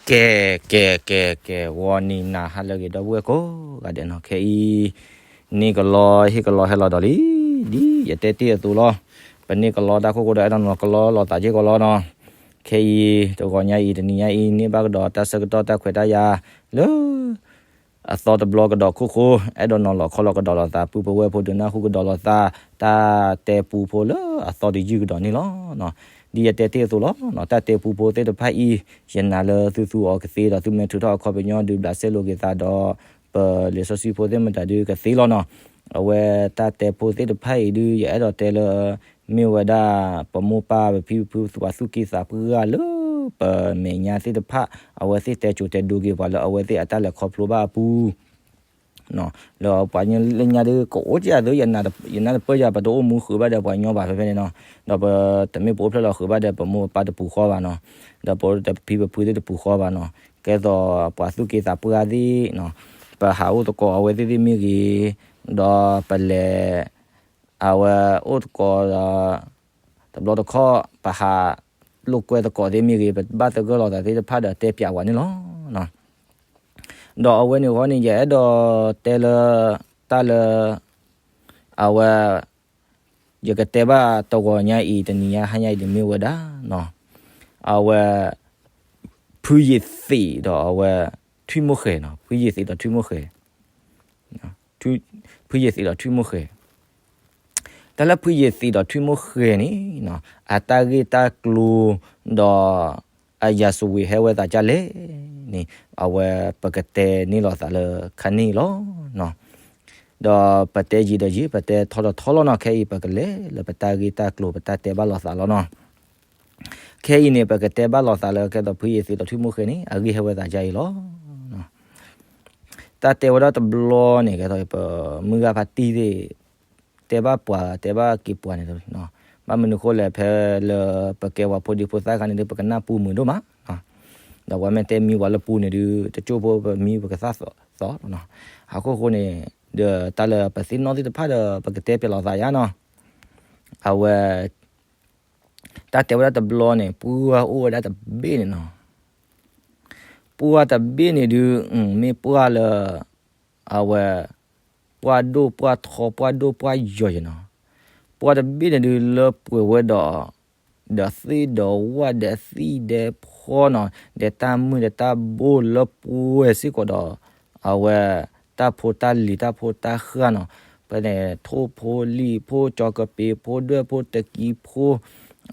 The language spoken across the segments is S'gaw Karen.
ကဲ ကဲ ကဲ ကဲ ဂီၤနံၤနၤဟါလၢအဂ့ၤ ဒီပုၢ်ဝဲၢ်ကိးဂၤဒဲးနီၤ, ခဲအံၤ န့ၣ်ကလီဟ့ၣ်ကလီဟဲလီၤဒီးလံ, ဒ်ယတဲတ့ၢ်အသိးလီၤ. ပန့ၢ်ကလီတၢ်ခိၣ်ဃိဒီး အဲၣ်ဒိးနီၤကလီလိာ်သးက့ၢ်ကီးလီၤနီၤ. ခဲအံၤ တဂီၤညါအံၤ တနံၤညါအံၤ န့ၢ်ဘၣ်ကဒီးတၢ်ဆၢကတီၢ်တၢ်ခွဲးတၢ်ယာ်လၢ အသီတဘျီကဒီးခိၣ်ဃိ, အဲၣ်ဒိးနီၤလီၤခီလီၤကဒီးလိာ်သး ပုၢ်ဖိဝဲၢ်ဖိဒုးနၢ်ဟူကဒီးလိာ်သး တၢ်တဲပူဖိလၢအသီတယုၢ်ကဒီးန့ၣ်လီၤ. ဒ်ယတဲတ့ၢ်အသိးလီၤ, တၢ်တဲပူဖိသ့ၣ်တဖၣ်အံၤ ယနာ်လၢသုသူအီၤကသ့ဒီး သုမ့ၢ်ထုးထီၣ်အခီပညီဒုးဘျးစဲလိာ်က့ၤသးဒီး ပလံာ်စီဆှံဖိသ့ၣ်မတၤဒုးကသ့လီၤနီၤ. အဝဲတၢ်တဲဖိသ့ၣ်တဖၣ်အံၤဒုး ယအဲၣ်ဒိးတဲလၢ မ့ၢ်ဝဲဒၣ် ပမိၢ်ပၢ်ပဖံပဖု ပှၤသူၣ်က့သးပှၢ်လၢ ပမဲာ်ညါသ့ၣ်တဖၣ် အဝဲသ့ၣ်တဲစိၤတဲဒိက့ၤပှၤလၢအဝဲသ့ၣ်အတၢ်လဲၤခီဖျိဘၣ်အပူၤ လၢပှၤညီလၢညါဒုး ကအိၣ်က့ၤအသိး ယနၢ်တပၢၢ်ယၤ ပတအိၣ်မူဃုာ်ဘၣ်ဒီးပှၤညီဘၣ်ဖဲဖဲန့ၣ်နီၤ. ဒီးပတမ့ၢ်ပအိၣ်ဖျဲၣ်လီၤဃုာ်ဘၣ်ဒီး ပမိၢ်ပပၢ်တပူၤဃီဘၣ်နီၤ. ဒီးပပဖံပဖုသ့ၣ်တပူၤဃီဘၣ်နီၤ. ကဲသိးပှၤသူၣ်က့သးပှၢ်သ့ၣ်နီၤ, ပဟးအိၣ်သကိးအဝဲသ့ၣ်သ့ၣ်မ့ၢ်ဂ့ၤ, ဒီးပလဲၤ အဝဲအိၣ်သကိးဒီး တဘျီတခီၣ် ပဟးလိာ်ကွဲသကိးသ့ၣ်မ့ၢ်ဂ့ၤ, ပဘၣ်သဂၢၢ်လိာ်သးသ့ၣ်တဖၣ်ဒီးတဲပျးဝဲန့ၣ်လီၤ. ဒီးအဝဲန့ၣ်အဃိန့ၣ် ယအဲၣ်ဒိးတဲလၢ တၢ်လၢ အဝဲ ယကတဲဘၣ်တဂီၤညါအံၤ တနံၤညါဟါညါအံၤန့ၣ်မ့ၢ်ဝဲဒၣ်နီၤ, အဝဲ ဖုယ့ၤသံးဒီးအဝဲ ထွံၣ်မိၢ်ဃဲနီၤ, ဖုယ့ၤသံးဒီးထွံၣ်မိၢ်ဃဲ, ဖုယ့ၤသံးဒီးထွံၣ်မိၢ်ဃဲ, တၢ်လၢဖုယ့ၤသံးဒီးထွံၣ်မိၢ်ဃဲန့ၣ်နီၤ, အတၢ်ဂ့ၢ်တၢ်ကျိၤ ဒီး အရာဇဝင် ဟဲဝဲသးဒ်လဲၣ်န့ၣ် အဝဲပကတဲန့ၢ်လိာ်သးလၢခါန့ၣ်လီၤ. ဒီးပတဲယံာ်ဒီးယံာ် ပတဲထီဒီးထီလီၤနီၤ, ခဲအံၤပကလဲၤလၢပတၢ်ဂ့ၢ်တၢ်ကျိၤ ပတၢ်တဲဘၣ်လိာ်သးလီၤနီၤ. ခဲအံၤန့ၣ် ပကတဲဘၣ်လိာ်သးလၢ ကဲသိးဖုယ့ၤသံးဒီးထွံၣ်မိၢ်ဃဲန့ၣ် အဂ့ၢ်ဟဲဝဲသးဒ်အံၤလီၤ. တၢ်တဲဝဲဒၣ်တဘျီန့ၣ် ကဲသိးပမုၢ်ဂၤဖါတံၢ်သ့ၣ် တဲဘၣ်ပှၤ တဲဘၣ်က့ၤပှၤန့ၣ်, ဘၣ်မနုၤဃိလဲၣ် ဖဲလၢပကဲပှၤဖိဒံဖိသၣ်အခါန့ၣ်ဒုး ပကနၢ်ပူၤမုာ်ဒိၣ်မး, ဒီးပှၤမ့ၢ်တဲမံပှၤလၢပူၤန့ၣ်ဒုး တကၠိၢ်ဖိပမံပကသၣ်သီၣ်လီၤ. အခိၣ်ဃိန့ၣ် ဒီးတၢ်လၢပသ့ၣ်နီၣ်သ့ၣ်တဖၣ်ဒီး ပကတဲပျးလိာ်သးယါနီၤ. အဝဲ တၢ်တဲဝဲဒၣ်တဘျီန့ၣ် ပှၢ်အိၣ်ဝဲဒၣ်တဘ့ၣ်န့ၣ်နီၤ. ပှၢ်တဘ့ၣ်န့ၣ်ဒုး မ့ၢ်ပှၢ်လၢ အဝဲ ပှၢ်ဒိၣ်ပှၢ်ထီ ပှၢ်ဒိၣ်ပှၢ်ယီၤယဲနီၤ. ပှၢ်တဘ့ၣ်န့ၣ်ဒုး လၢပှဲၤဝဲဒီး ဒီးသ့ၣ်ဒီးဝၣ် ဒီးသံၣ်ဒီးဖီနီၤ, ဒီးတၢ်မုၢ်ဒီးတၢ်ဘိလၢပှဲၤစ့ၢ်ကီးဒီး အဝဲ တၢ်ဖိတၢ်လံၤတၢ်ဖိတၢ်ဃၢ်နီၤ, ဖဲန့ၣ် ထိၣ်ဖိလံာ်ဖိ ကၠီကပ့ၤဖိ ဒွဲၣ်ဖိတကံဖိ,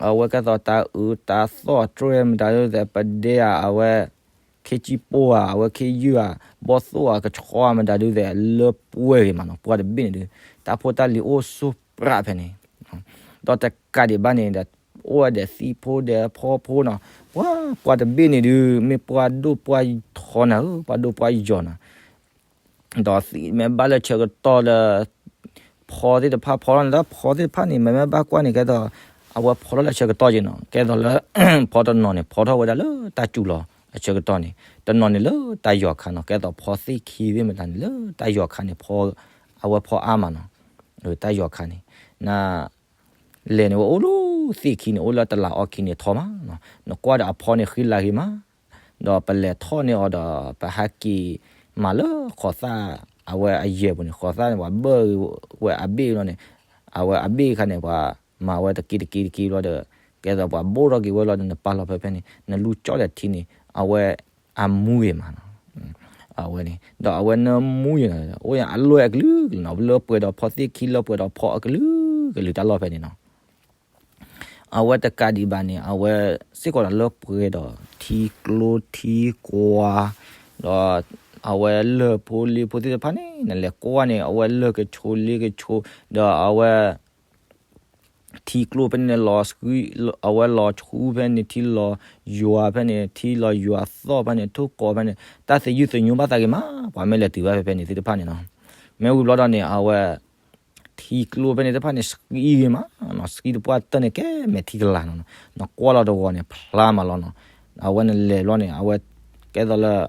အဝဲကဲသိးတၢ်အုးတၢ်သီၣ်တြဲၤမတၤဒုးသဲး ပဒဲဧါ အဝဲ ခ့ကၠံပိၢ်ဧါ အဝဲခ့ယုၢ်ဧါ ဘီၣ်သိၣ်ဧါ ကဆှီဧါ မတၤဒုးသဲး လၢပှဲၤဂ့ၤမးနီၤ. ပှၢ်တဘ့ၣ်န့ၣ်ဒုး တၢ်ဖိတၢ်လံၤအိၣ်ဆူၣ်ပြးဖဲန့ၣ်, ဒီးတကးဒံးဘၣ်န့ၣ်ဒီး အိၣ်ဝဲဒီးသံၣ်ဖိဒီးဖီဖိနီၤ. ပှၢ် ပှၢ်တဘ့ၣ်န့ၣ်ဒုး မ့ၢ်ပှၢ်ဒိၣ်ပှၢ်ထီနၤဧၢ ပှၢ်ဒိၣ်ပှၢ်ယီၤနၤ ဒီးသံၣ်မ့ၢ်ဘၣ်လၢဆၢကတီၢ်လၢ ဖီသ့ၣ်တဖၣ်ဖီထီၣ်န့ၣ် တၢ်ဖီသ့ၣ်တဖၣ်န့ၣ် မ့မ့ၢ်ဘၣ်ကွၢ်န့ၣ် ကဲသိး အဝဲဖီထီၣ်လၢဆၢကတီၢ်က့နီၤ. ကဲသိးလၢ ဖီတနီၤန့ၣ် ဖီထီၣ်ဝဲဒၣ်လၢတၢ်စူၤလီၤအဆၢကတီၢ်န့ၣ်, တနီၤန့ၣ်လၢတၢ်ယီၤခါနီၤ. ကဲသိးဖီသ့ၣ်ခံသ့ၣ်မတၤန့ၣ် လၢတၢ်ယီၤခါန့ၣ် ဖီ အဝဲဖီအါမးနီၤ. တၢ်ယီၤခါန့ၣ် န လဲၤန့ၣ်ဝဲအိၣ်လၢသ့ၣ်ခံန့ၣ် အိၣ်လၢတလးအီခံန့ၣ်ထီမးနီၤ. နကွၢ်ဒီးအဖီန့ၣ်ဃံလၤဂ့ၤမး ဒီးပလဲၤထီၣ်န့ၢ်အီၤဒီး ပဟးက့ၤမၤလၢဃိးသၣ် အဝဲအယဲၢ်ပူၤန့ၣ် ဃိးသၣ်န့ၣ် ပှၤဘၢၣ်ဝဲအဘ့ၣ်လီၤန့ၣ်, အဝဲအဘ့ၣ်အခါန့ၣ် ပှၤမၤဝဲတက့တက့တက့ဘျီဒီး ကဲသိးပှၤဘိၣ်ထီၣ်က့ၤဝဲလီၤဒီး နပာ်လီၤဖဲဖဲန့ၣ် နလူၤကၠီၣ်ဒီးထံန့ၣ် အဝဲအမူဂ့ၤမးနီၤ. အဝဲန့ၣ် ဒီးအဝဲနၢမူယဲနီၤ အိၣ်ယါအလွဲၢ်အကလုာ်ကလုာ်နီၤ လၢပှဲၤဒီးဖီသ့ၣ်ခံ လၢပှဲၤဒီးဖီအကလုာ်ကလုာ်တၢ်လီၢ်ဖဲန့ၣ်နီၤ. အဝဲတကးဒံးဘၣ်န့ၣ် အဝဲစ့ၢ်ကီးဒီးလၢပှဲၤဒီးထံကျိထံကွၢ်, ဒီးအဝဲလၢၢ်ဖိလ့ဖိသ့ၣ်တဖၣ်န့ၣ် နလဲၤကွၢ်န့ၣ် အဝဲလၢၢ်ကဆိးလ့ကဆိး, ဒီးအဝဲ ထံကျိဖဲန့ၣ်လီၤဆှံ, အဝဲလီၤဆှူဖဲန့ၣ် ထံလီၤယွၤဖဲန့ၣ် ထံလီၤယွၤသီၣ်ဖဲန့ၣ် ထိၣ်ကီးဖဲန့ၣ် တၢ်သယုၢ်သညိဘၣ်သးဂ့ၤမး ပှၤမ့ၢ်လဲၤတုၤဘၣ်ဖဲဖဲန့ၣ်သ့ၣ်တဖၣ်န့ၣ်နီၤ. မ့ၢ်ဝံၤဘျီဒီးန့ၣ် အဝဲ ထံကျိဖဲန့ၣ်တဖၣ်န့ၣ် ဆှံဂ့ၤမးနီၤ ဆှံတပှၢ်တၢၢ်န့ၣ် ကဲမဲာ်ထံကလၤနီၤ, နကွၢ်လီၤတဂီၤန့ၣ် ဖျါမးလီၤနီၤ. အဝဲနလဲၤဘျီန့ၣ် အဝဲ ကဲသိးလၢ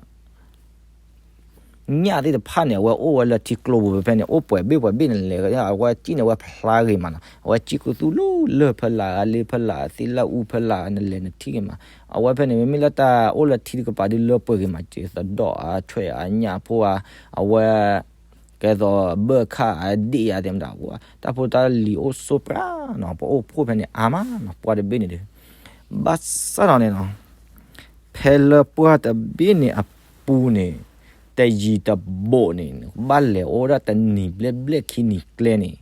ညၣ်သ့ၣ်တဖၣ်န့ၣ် အဝဲအိၣ်ဝဲလၢထံကျိပူၤဖဲဖဲန့ၣ် အိၣ်ပှဲၤဘ့ၣ်ပှဲၤဘ့ၣ်န့ၣ်လဲၣ်, အဝဲစံၣ်န့ၣ် အဝဲဖျါဂ့ၤမးနီၤ, အဝဲစံၣ်ခူသူၣ်လၢလၢၢ်ဖဲလၢ် အလ့ဖဲလၢ် သ့ၣ်လၢအူဖဲလၢ်န့ၣ်လဲၤနထံၣ်ဂ့ၤမး, အဝဲဖဲန့ၣ် မ့မ့ၢ်လၢတၢ်အိၣ်လၢထံတကပၤဒုးလၢပှဲၤဂ့ၤမး စ့သဒီၣ်အါ ထွဲအါ ညၣ်ဖိအါ, အဝဲ ကဲသိးဘၢၣ်ခၣ်အဒ့ၣ်ယါသ့ၣ်မတၤ, တၢ်ဖိတၢ်လံၤအိၣ်ဆိပြးနီၤ, ပှၤအိၣ်ဖှိၣ်ဖဲန့ၣ်အါမးနီၤ, ပှၢ်တဘ့ၣ်န့ၣ်ဒီး, ဘၣ်ဆၣ်ဒီးန့ၣ်နီၤ, ဖဲလၢပှၢ်တဘ့ၣ်န့ၣ်အပူၤန့ၣ်, တယံၤတဘူးန့ၣ် ဘၣ်လဲၤအိၣ်ဝဲဒၣ်တနံၤဘျဲၣ်ဘျဲၣ်ခံနံၤကျဲန့ၣ်,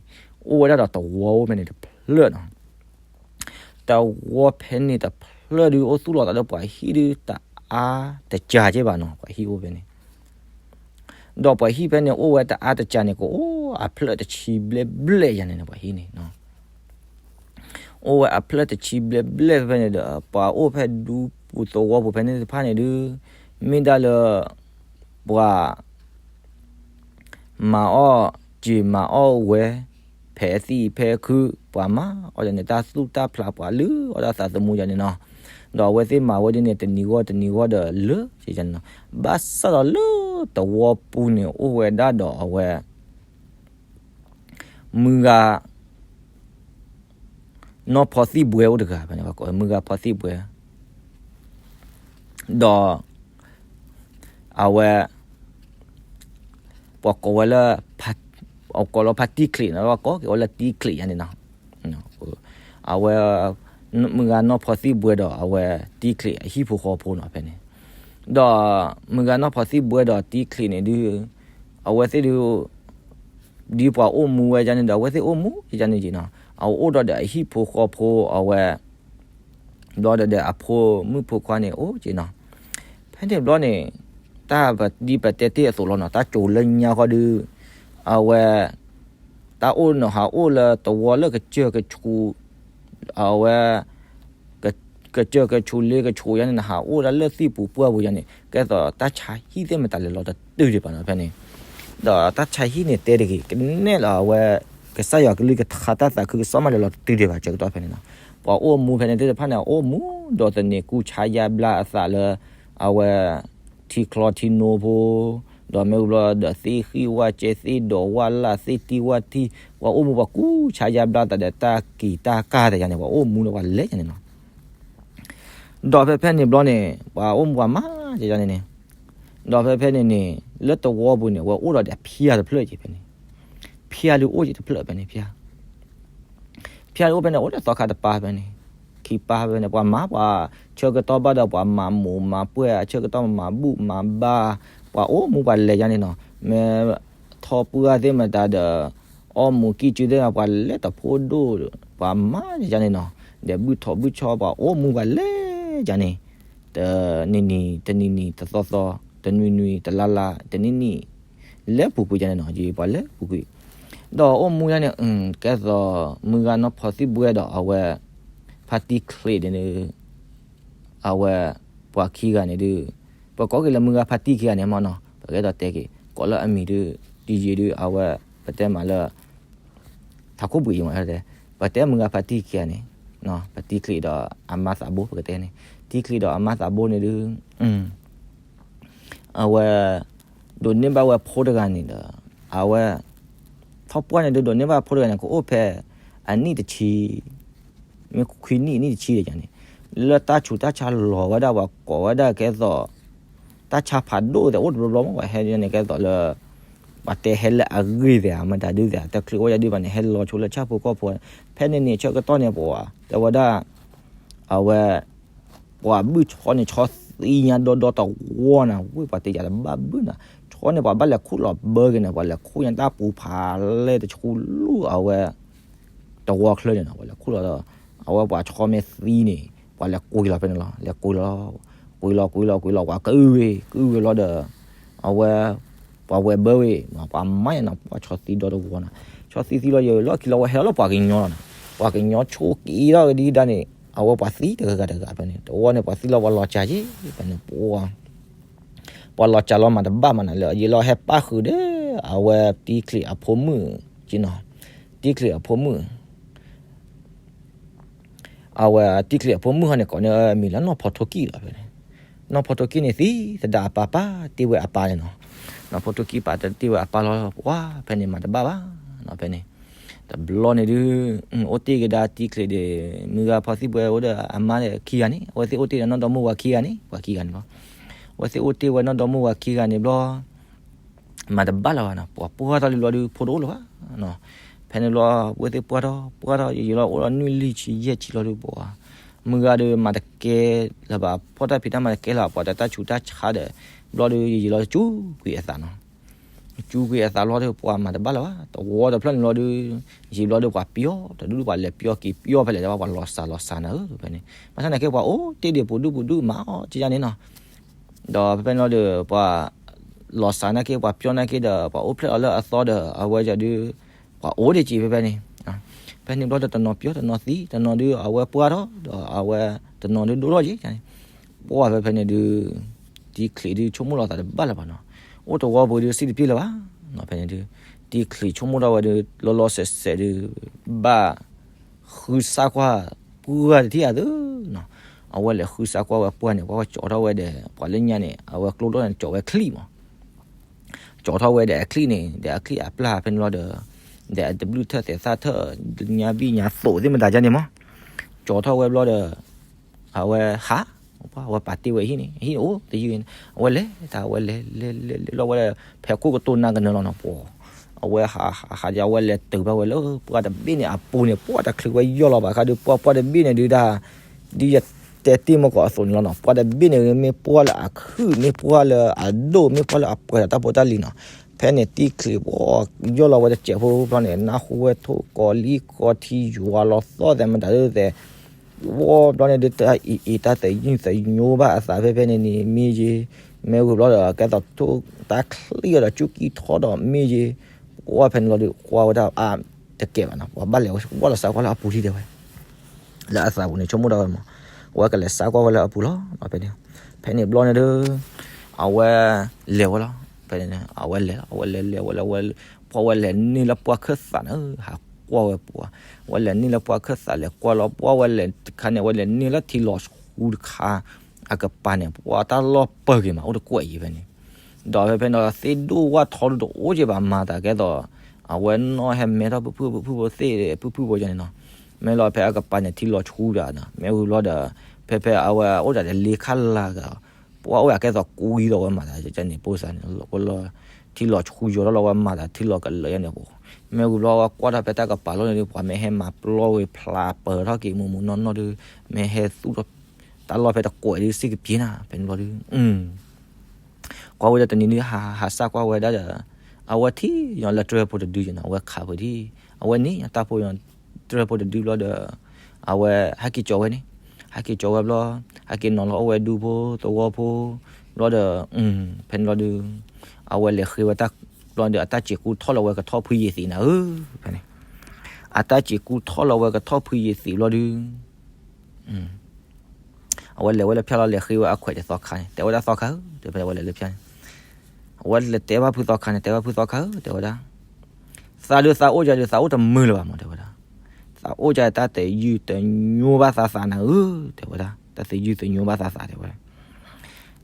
အိၣ်ဝဲဒၣ်ဒီးတဝီအိၣ်ဖဲန့ၣ်တဖျၢၣ်နီၤ တဝီဖဲန့ၣ်တဖျၢၣ်ဒုး အိၣ်သူၣ်လီၤသးလၢပှၤဟံၣ်ဒုးတအါတစှၤက့ဘၣ်နီၤ, ပှၤဟံၣ်အိၣ်ဖဲန့ၣ်, ဒီးပှၤဟံၣ်ဖဲန့ၣ်အိၣ်ဝဲတအါတစှၤန့ၣ် ကအိၣ်အဖျၢၣ်တဆံဘျဲၣ်ဘျဲၣ်ယါန့ၣ်န့ၣ် ပှၤဟံၣ်န့ၣ်, အိၣ်ဝဲအဖျၢၣ်တဆံဘျဲၣ်ဘျဲၣ်ဖဲဖဲန့ၣ်ဒီး ပှၤအိၣ်ဖဲဒူပူၤသဝီပူၤဖဲန့ၣ်တဖၣ်န့ၣ်ဒုး, မ့ၢ်ဒၣ်လၢ ပှၤ မၤအီၣ်စ့ၤမၤအီၣ်ဝဲ, ဖဲသံၣ်ဖဲခုၣ် ပှၤမၤအီၣ်ဒ်န့ၣ် တၢ်သူၣ်တၢ်ဖျးပှၤလုၢ်အီၣ်တၢ်သးသမူယါန့ၣ်နီၤ, ဒီးအဝဲသ့ၣ်မၤဝဲဒ်န့ၣ် တနံၤဂီၢ်တနံၤဂီၢ်ဒီးလၢယါန့ၣ်နီၤ, ဘၣ်ဆၣ်ဒီးလၢတဝီပူၤန့ၣ် အိၣ်ဝဲဒၣ်ဒီးအဝဲ မုၢ်ဂၤ နီၢ်ဖီသံၣ်ဘှဲအိၣ်တဂၤဖဲန့ၣ်, မုၢ်ဂၤဖီသံၣ်ဘှဲ, ဒီး အဝဲ ပှၤကိးဝဲလၢ အကိးလီၤဖါတံၢ်ချံးနီၤ, ပှၤကိးက့ၤဝဲလၢတံၢ်ချံးယါန့ၣ်နီၤ, အဝဲ မုၢ်ဂၤနီၢ်ဖီသံၣ်ဘှဲဒီးအဝဲတံၢ်ချံးအဟံၣ်ဖိဃီဖိနီၤဖဲန့ၣ်, ဒီး မုၢ်ဂၤနီၢ်ဖီသံၣ်ဘှဲဒီးတံၢ်ချံးန့ၣ်ဒုး အဝဲသ့ၣ်ဒုး ဒ်ပှၤအိၣ်မူဝဲယါန့ၣ်ဒီး အဝဲသ့ၣ်အိၣ်မူယါန့ၣ်က့နီၤ, အအိၣ်ဒီးဒီးအဟံၣ်ဖိဃီဖိအဝဲ ဘျီဒီးဒီးအဖိမုၣ်ဖိခွါန့ၣ်အိၣ်က့နီၤ, ဖဲန့ၣ်ဘျီန့ၣ် တၢ်ဒ်ပတဲတ့ၢ်အသိးလီၤနီၤ, တၢ်ကိၤလၢညါဃီဒုး အဝဲ တၢ်အိၣ်နီၤ ဟးအိၣ်လၢတဝီလၢကစၢၢ်ကဆူး အဝဲ ကစၢၢ်ကဆူးလ့ကဆူးယါန့ၣ် နဟးအိၣ်ဒၣ်လၢသံၣ်ပူၤပှၢ်ပူၤယါန့ၣ် ကဲသိးတၢ်ဆါဟံၣ်သ့ၣ်မတၤလဲၤလီၤတတုၤဒံးဘၣ်နီၤဖဲန့ၣ်, ဒီးတၢ်ဆါဟံၣ်န့ၣ်တဲတဂ့ၤ ကနဲၣ်လီၤအဝဲ ကစၢ်ယွၤကလုၢ်ကထါတၢ်သးခုကစီၣ်မးလဲၤလီၤတတုၤဒံးဘၣ် ဆၢကတီၢ်ဖဲန့ၣ်နီၤ, ပှၤအိၣ်မူဖဲန့ၣ်သ့ၣ်တဖၣ်န့ၣ် အိၣ်မူဒီးသန့ၤကူဆါယါဘျါအသးလၢ အဝဲ ထံချီထံနိဖိ ဒီးမ့ၢ်ဘျီဒီးသ့ၣ်ဃံၣ်ဝၣ်ကဲ သ့ၣ်ဒိးဝၣ်လၢ် သ့ၣ်တံၢ်ဝၣ်ထံၣ် ပှၤအိၣ်မူပှၤကူဆါယါဘျါသးဒီးတၢ်က့ၤတၢ်ကၢ်တယါန့ၣ် ပှၤအိၣ်မူဒီးပှၤလဲၤယါန့ၣ်နီၤ, ဒီးဖဲဖဲန့ၣ်ဘျီန့ၣ် ပှၤအိၣ်မူပှၤမၤယါန့ၣ်န့ၣ်, ဒီးဖဲဖဲန့ၣ်န့ၣ် လၢတဝီပူၤန့ၣ် အဝဲအိၣ်ဒီးဒီးဖၠါတဖျၢၣ်က့ဖဲန့ၣ်, ဖၠါဒုးအိၣ်က့တဖျၢၣ်ဖဲန့ၣ် ဖၠါ ဖၠါဒုးအိၣ်ဖဲန့ၣ် အိၣ်ဒီးသီခါတပၤဖဲန့ၣ်, ခံပၤဖဲန့ၣ် ပှၤမၤပှၤဆၢကတီၢ်ဘၣ်ဒီး ပှၤမၤမိၢ်မၤပှဲၤ ဆၢကတီၢ်မၤဘူၣ်မၤဘါ, ပှၤအိၣ်မူပှၤလဲၤယါန့ၣ်နီၤ, မ့ၢ်ထီၣ်ပှၢ်သ့ၣ်မတၤဒီး အီၣ်မူကံၢ်စုသ့ၣ်မတၤ ပှၤလဲၤတဖိဒိၣ် ပှၤမၤယါန့ၣ်နီၤ, ဒီးဘုၣ်ထီၣ်ဘုၣ်ဆီ ပှၤအိၣ်မူပှၤလဲၤယါန့ၣ်, တနံၤနံၤ တနံၤနံၤ တသီသီ တနွံနွံ တလါလါ တနံၣ်နံၣ် လဲၤပူၤကွံာ်ယါန့ၣ်နီၤ, ယပှၤလဲၤပူၤကွံာ်, ဒီးအိၣ်မူယါန့ၣ် ကဲသိး မုၢ်ဂၤနီၢ်ဖီသံၣ်ဘှဲဒီးအဝဲ ဖါတံၢ်ချံးန့ၣ် အဝဲ ပှၤခံဂၤန့ၣ်ဒုး ပကိးက့ၤလၢမုၢ်ဂၤဖါတံၢ်ခံဂၤန့ၣ်မ့ၢ်နီၤ, ပကအဲၣ်ဒိးတဲက့ၤ ကိးလၢအမံၤဒုး တယံာ်ဒုး အဝဲ ပတဲမးလၢ ထးခိၣ်ဘှံးယံၤမး ပတဲမုၢ်ဂၤဖါတံၢ်ခံဂၤန့ၣ် ဖါတံၢ်ချံးဒီးအမါသးဘိ ပကတဲန့ၣ် တံၢ်ချံးဒီးအမါသးဘိန့ၣ်ဒုး အဝဲ ဒိးန့ၢ်ဘၣ်ဝဲဖိတဂၤန့ၣ်ဒီး အဝဲ ထီၣ်ပှၢ်န့ၣ်ဒုး ဒိးန့ၢ်ဘၣ်ဖိတဂၤန့ၣ် ကအိၣ်ဖဲ အနံၣ်တဆံ မ့ၢ်ခွံနံၣ် နံၣ်တဆံဒီးယါန့ၣ် လၢတၢ်ဆူးတၢ်ဆါလီၤဝဲဒၣ် ပှၤကိးဝဲဒၣ်ကဲသိး တၢ်ဆါဖးဒိၣ်သဲး အိၣ်တဘျီဘျီမး ပှၤဟဲန့ၣ်ကဲသိးလၢ ပှၤတဲဟဲလၢအဂ့ၢ်သဲး မတၤဒုးသဲး တချုးအိၣ်ယါဒုးဘၣ်န့ၣ် ဟဲလီၤဆိလၢဆၣ်ဖိကီၢ်ဖိ ဖဲန့ၣ်န့ၣ် ဆၢကတီၢ်န့ၣ် ပှၤတဲဝဲဒၣ် အဝဲ ပှၤဘုၣ်ဆီန့ၣ် ဆီသံညါဒီဒီတဝီနၤ ဝ့ၢ်ပှၤတယာ်တဘၣ်ဘုၣ်နၤ ဆီန့ၣ် ပှၤဘၣ်လဲၤခူၣ်လီၤဘၢက့ၤန့ၣ် ပှၤလဲၤခူၣ်ညါတၢ်ပူၤဖးလဲၢ်တဆူလူၢ်အဝဲ တဝီချၢန့ၣ်နီၤ ပှၤလဲၤခူၣ်လီၤဒီး အဝဲပှၤဆီမ့ၢ်သံန့ၣ် ပှၤလဲၤကွံာ်လီၤဖဲန့ၣ်လီၤ လဲၤကွံာ်လီၤ ကွံာ်လီၤကွံာ်လီၤကွံာ်လီၤ ပှၤကအုၣ်ဝဲ ကအုၣ်ဝဲလီၤဒီး အဝဲ ပှၤဝဲဘၢဝဲ ပှၤမၤယါနီၤ ပှၤဆီသံဒီတဝီနီၤ ဆီသံသံလီၤယံာ်လီၢ်ခံလီၤဝဲဟဲလီၤလၢပှၤကညီလီၤနီၤ ပှၤကညီဆိက့ၤထီၣ်ကဒံကဒါန့ၣ် အဝဲပှၤသံတဂၤဂၤတဂၤဖဲန့ၣ် တဝီန့ၣ် ပှၤသံလီၤပှၤလီၤစှၤက့ၤဖဲန့ၣ် ပှၤ ပှၤလီၤစှၤလီၤမၤတဘၣ်မးနီၤ လၢယံာ်လီၤဟဲပၣ်ဃုာ်ဒီး အဝဲတံချံးအဖိမုၣ်က့နီၤ တံချံးအဖိမုၣ် အဝဲတံချံးအဖိမုၣ်ဟီန့ၣ် ကိးန့ၢ်အမံၤလၢနီၢ်ဖီထိၣ်ကံၣ်လီၤဖဲန့ၣ် နီၢ်ဖိတိကံၢ်န့ၣ်သံသဒၣ်အပၢ် ပာ်တ့ၢ်ဝဲအပၢ်န့ၣ်နီၤ. နီၢ်ဖိတိကံၢ်ပာ်တ့ၢ်ဝဲအပၢ်လီၤ ပှၤဖဲန့ၣ်မၤတဘၣ်ဘၣ်နီၤ ဖဲန့ၣ်. တဘျီန့ၣ်ဒုး အိၣ်တ့ၢ်ကဒါတံချံးဒီး မုၢ်ဂၤဖီသံၣ်ဘှဲအိၣ်ဒီးအမါဒီးခံဂၤန့ၣ် အဝဲသ့ၣ်အိၣ်တ့ၢ်ဒီးနီၢ်ဒီမါဝၤခံဂၤန့ၣ် ပှၤခံဂၤန့ၣ်လီၤ. အဝဲသ့ၣ်အိၣ်တ့ၢ်ဝဲနီၢ်ဒီမါဝၤခံဂၤန့ၣ်ဘျီ မၤတဘၣ်လၢၤဘၣ်နီၤ ပှၤပှၢ်ထီၣ်လံဘျီဒုး ဖိတအိၣ်လၢၤဘၣ်နီၤ. ဖဲန့ၣ်ဘျီ ဝဲသ့ၣ်ပှၢ်ထီၣ် ပှၢ်ထီၣ် ယံာ်လီၤအိၣ်ဒီးနွံလံဆံယဲၢ်ဆံလီၤဒုး ပှၤမုၢ်ဂၤဒီးမၤတကဲလၢၤဘၣ် ဖီၣ်တၢ်ဖံးတၢ်မၤတကဲလၢၤ ပှၤတၢ်ဆူးတၢ်ဆါဒီး ဘျီဒုး ယံာ်လီၤကၠူကွံာ်အသးနီၤ. ကၠူကွံာ်အသးလီၤဒီး ပှၤမၤတဘၣ်လၢၤဘၣ် တဝီတဖျၢၣ်န့ၣ်လီၤဒုး ယံာ်ဘျီဒီး ပှၤပျီတဒူၣ်ပှၤလဲၤပျီက့ၤပျီဖဲလဲၣ် ပှၤလီၤစၢ်လီၤစၢ်နၤဧၢ ဖဲန့ၣ် ဘၣ်ဆၣ်နာ်က့ ပှၤအိၣ်တ့ၢ်ဒံးပူၤဒူၣ်ပူၤဒူၣ်မၤအီၣ်ကယၢ်န့ၣ်နီၤ. ဒီးဖဲဖဲန့ၣ်လီၤဒီး ပှၤလီၤစၢ်နာ်က့ ပှၤပျီနာ်က့ဒီး ပှၤအိၣ်ဖျဲၣ်လီၤလၢအသီဒီး အဝဲဒၣ်ဒုး ပှၤအိၣ်ဒံးက့ၤဖဲဖဲန့ၣ်. ဖဲန့ၣ်ဘျီဒီး တနီၤပျီတနီၤသံ တနီၤဒုး အဝဲပှၢ်ထီၣ်ဒီး အဝဲတနီၤဒုးဒိၣ်ထီၣ်က့ၤန့ၣ်. ပှၢ်ဖဲဖဲန့ၣ်ဒုး တံချံးဒုး ဆိကမိၣ်လီၤသးတဘၣ်လၢၤဘၣ်နီၤ. အိၣ်တဝီပူၤဒုး စံၣ်တပျ့ၢ်လၢၤဘၣ်နီၤ ဖဲန့ၣ်ဒုး တံချံးဆိကမိၣ်ထီၣ်ဝဲဒုး လီၤလီၤဆဲးဆဲးဒုး ဘၣ် ဃုစၢ်ကွၢ်ပှၢ်တထံၣ်အသိးနီၤ. အဝဲလဲၤဃုစၢ်ကွၢ်ဝဲပှၢ်န့ၣ် ပှၢ်ဝဲကၠီထီၣ်ဝဲဒီး ပှၤလၢညါန့ၣ် အဝဲကျိဒိၣ်န့ၣ် ကၠီဝဲချံၣ်မး ကၠီထီၣ်ဝဲဒီးအချံၣ်န့ၣ် ဒီးအချံၣ်အပျၢ်ဖဲန့ၣ်လီၤဒီး ဒီးအတဘျုးထၢၣ်သဲးသၣ်ထၢၣ် ညါဘံၣ်ညါသိးသ့ၣ်မတၤဒ်န့ၣ်မး ကၠီထီၣ်ဝဲဘျီဒီး အဝဲဟး ပှၢ်ဝဲပာ်တ့ၢ်ဝဲဟံၣ်န့ၣ် ဟံၣ်န့ၣ်အိၣ်တယုၢ်န့ၣ် အဝဲလဲၤတၢ် အဝဲလဲၤလဲၤလဲၤလဲၤလီၤဝဲဒီး ဖဲခိၣ်ကတိၤနၤကနၢၤလီၤနီၤ ပှၤ အဝဲဟးဟးဟးဒီး အဝဲလဲၤတုၤဘၣ်ဝဲလၢပှၢ်တဘ့ၣ်န့ၣ်အပူၤန့ၣ် ပှၢ်တချုးဝဲယီၢ်လီၤဘၣ်အခါဒုး ပှၢ်ပှၢ်တဘ့ၣ်န့ၣ်ဒုးဒၣ် ဒ်ယတဲတ့ၢ်မ့ၢ်ကီးအသိးန့ၣ်လီၤနီၤ ပှၢ်တဘ့ၣ်န့ၣ် မ့ၢ်ပှၢ်လၢအခုၣ် မ့ၢ်ပှၢ်လၢအဒိၣ် မ့ၢ်ပှၢ်လၢအပှဲၤဒီးတၢ်ဖိတၢ်လံၤနီၤ. ဖဲန့ၣ်တံချံးပှၢ်ယီၢ်လီၤဝဲတစဲးဖိဘျီန့ၣ် နၢ်ဟူဝဲထိၣ်ကီၤလံကီၤထံယွၤလီၤသီၣ်သဲးမတၤဒုးသဲး ဝီဘျီန့ၣ်ဒုး တၢ်အံၤအံၤတၢ်သယုၢ်သညိဘၣ်အသးဖဲဖဲန့ၣ်န့ၣ် မ့ၢ်ယ့ မ့ၢ်ဝံၤဘျီဒီး ကဲသိးထိၣ်တၢ်ချံၣ်ဒီး ကၠူကံထီဒီးမ့ၢ်ယ့ ပှၢ်ဖဲန့ၣ်လီၤဒုး ကွၢ်ဝဲဒၣ်အါတကဲဘၣ်နီၤ ပှၤဘၣ်လဲၤဝဲဝီၢ်လီၤစၢ်ကွၢ်လၢအပူၤလံတဲဝဲ လၢအသးပူၤန့ၣ် ဆိကမိၣ်ဒၣ်ဝဲမး အဝဲကလဲၤစၢ်ကွၢ်ဝဲလၢအပူၤလီၤ ဖဲန့ၣ် ဖဲန့ၣ်ဘျီန့ၣ်ဒုး အဝဲလဲၤဝဲလီၤ ဖဲန့ၣ် အဝဲလဲၤလီၤ အဝဲလဲၤလဲၤဝဲလၢဝဲ ပှၢ်ဝဲလဲၤန့ၢ်လၢပှၢ်ခၢၣ်သးန့ၣ် ဟးကွၢ်ဝဲပှၢ် ဝဲလဲၤန့ၢ်လၢပှၢ်ခၢၣ်သးလဲၤကွၢ်လီၤ ပှၢ်ဝဲလဲၤတခါန့ၣ် ဝဲလဲၤန့ၢ်လၢထံလီၤဆှူတခါ အကပၤန့ၣ် ပှၢ်တၢ်လီၢ်ပၢၢ်က့ၤမး အိၣ်တကွဲၢ်အံၤဖဲန့ၣ် ဒီးဖဲဖဲန့ၣ် သ့ၣ်ဒိၣ်ဝၣ်ထီဒိၣ်တအိၣ်က့ၤဘၣ်မၤသးကဲသိး အဝဲနီၢ်ဟဲမဲထီၣ်ဖုၣ်ဖုၣ်ဖုၣ်ဖုၣ်ဖိသ့ၣ်ဖုၣ်ဖုၣ်ဖိယါန့ၣ်နီၤ မ့ၢ်လီၤဖဲအကပၤန့ၣ် ထံလီၤဆှူဒၣ်နီၤ မ့ၢ်ဝံၤဘျီဒီး ဖဲဖဲအဝဲအိၣ်ဒၣ်ဒီးလ့ခါလာ်ဂၤ ပှၢ်အိၣ်ယါကဲသိးကူဂံၤဒီးဝဲမၤသးန့ၣ် ပိၢ်စါန့ၣ် လၢထံလီၤဆှူယိၤထီၣ်လီၤဝဲမၤသးထံလီၤကလၢာ်ယါန့ၣ် မ့ၢ်ဝံၤဘျီဝဲကွၢ်ထီၣ်ဖဲတၢ်ကပၤလီၢ်န့ၣ်ဒုး ပှၤမ့ၢ်ဟဲမၤပျီဝဲဖျါပၢၤထီၣ်က့ၤမူးမူးနီၢ်နီၢ်ဒုး မ့ၢ်ဟဲသူၣ်ထီၣ် တၢ်လီၢ်ဖဲတကွဲၢ်ဒုး စ့ၢ်ကပျ့ၤနၤ ဖဲန့ၣ်ဘျီဒုး ကွၢ်ဝဲဒၣ်တနံၤဒုး ဟးဟးစၢ်ကွၢ်ဝဲဒၣ်ဒီး အဝဲထံၣ်ညီလၢတြဲၤဖိတဒုယါန့ၣ် အဝဲခးပှဲၤဒံး အဝဲန့ၣ် တၢ်ဖိညီတြဲၤဖိတဒုဘျီဒီး အဝဲဟဲက့ၤကၠီဝဲန့ၣ် ဟဲက့ၤကၠီဝဲဘျီ ဟဲက့ၤနီၤလီၤအိၣ်ဝဲဒူဖိသဝီဖိ ဘျီဒီး ဖဲန့ၣ်ဘျီဒုး အဝဲလဲၤဃ့ဝဲတၢ် ဘျီဒီး အတၢ်စံးကူထီၣ်လီၤဝဲကထီၣ်ဖုယံၤသံးနၤဧၢ ဖဲန့ၣ် အတၢ်စံးကူထီၣ်လီၤဝဲကထီၣ်ဖုယံၤသံးဘျီဒုး အဝဲလဲၤဝဲလၢဖၠၣ်လီၤလဲၤဃ့ဝဲအခွဲးဒီးသီခါန့ၣ် တဲဝဲဒၣ်သီခါဧၢ တဲဖဲအဝဲလဲၤလၢဖၠၣ်န့ၣ် အဝဲလဲၤတဲဘၣ်ဖုသီခါန့ၣ် တဲဝဲဖုသီခါဧၢ တဲဝဲဒၣ် သးဒုးသးအိၣ်ယါဒုး သးအိၣ်တမုာ်လၢၤဘၣ်မး တဲဝဲဒၣ် သးအိၣ်ယါတၢ်သယုၢ်သညိဘၣ်သးသးနၤဧၢ တဲဝဲဒၣ် တၢ်သယုၢ်သညိဘၣ်သးသး တဲဝဲဒၣ်